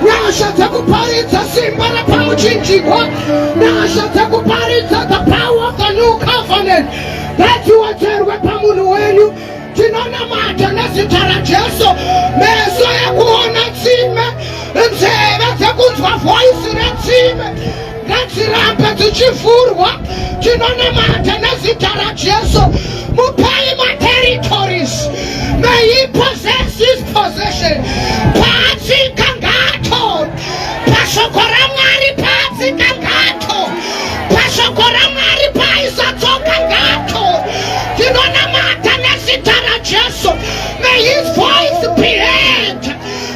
Nyasha dzekuparidza simba repamuchinjikwa, nyasha dzekuparidza the power of the new covenant ngadziwedzerwe pamunhu wenyu. Tinonamata nezita raJesu, meso ekuona tsime, nzeve dzekunzwa voisi retsime ngadzirambe dzichivhurwa. Tinonamata nezita raJesu, mupei materritories. May he possess his possession. Paatsika ngaatore pashoko raMwari, paatsika ngaatore pashoko raMwari, paaisatsoka ngaatore. Tinonamata nezita raJesu. May his voice be heard,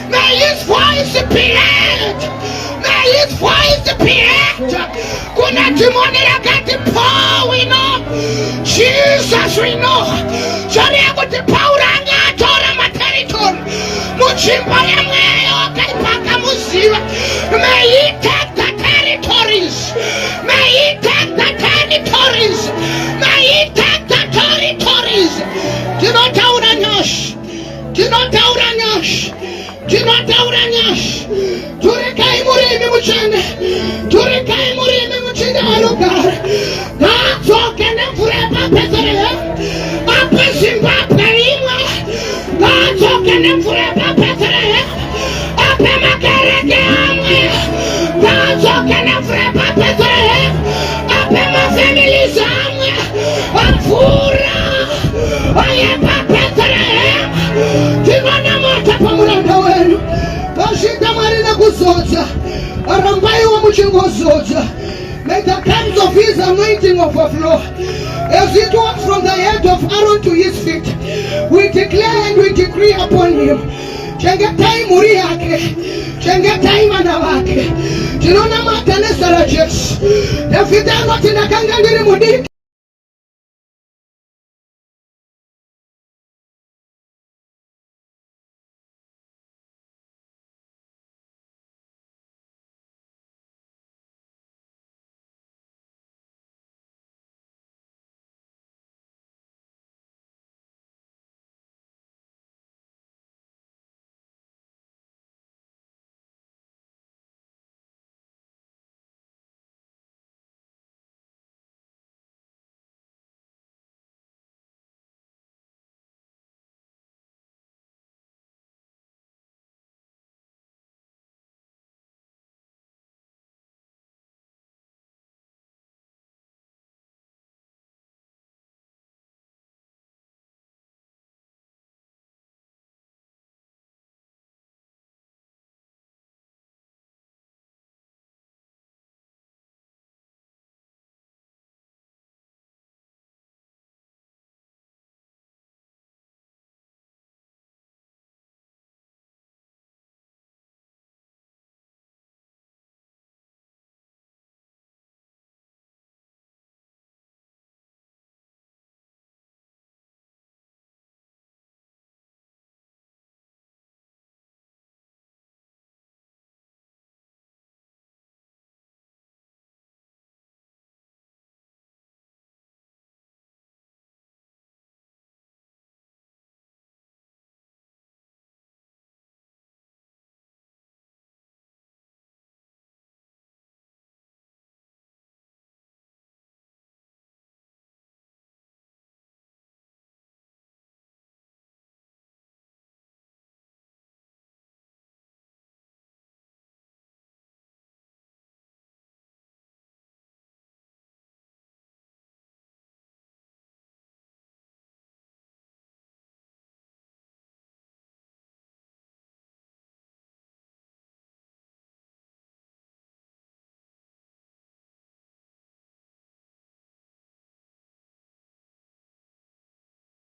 may his voice be heard, may his voice be heard. Kuna dhimoni rakati, "Paul we know, Jesus we know." Zvoreva kuti Pauro anga atora materitory munzvimbo yemweya wakaipa akamuziva. May he take the territories, may he take the territories, may he take the territories. Tinotaura nyasha, tinotaura nyasha, tinotaura nyasha. Turikai murimi mutsvene, turikai murimi mutsvene vanogara. Ngaadzoke nemvura yepaBhetherehemu, ape Zimbabwe imwe. Ngaadzoke nemvura yepaBhetherehemu, ape makereke amwe. Ngaadzoke nemvura yepaBhetherehemu, ape mafamilies amwe mvura yepaBhetherehemu. Tinonamata pamuranda wenyu. Vasvika Mwari nekuzodza, rambaiwo muchingozodza. May the cups of his anointing overflow as it was from the head of Aaron to his feet. We declare and we decree upon him. Chengetai mhuri yake, chengetai vana vake. Tinonamata nezita raJesu. Dhavhidhi anoti, "Ndakanga ndiri mudiki."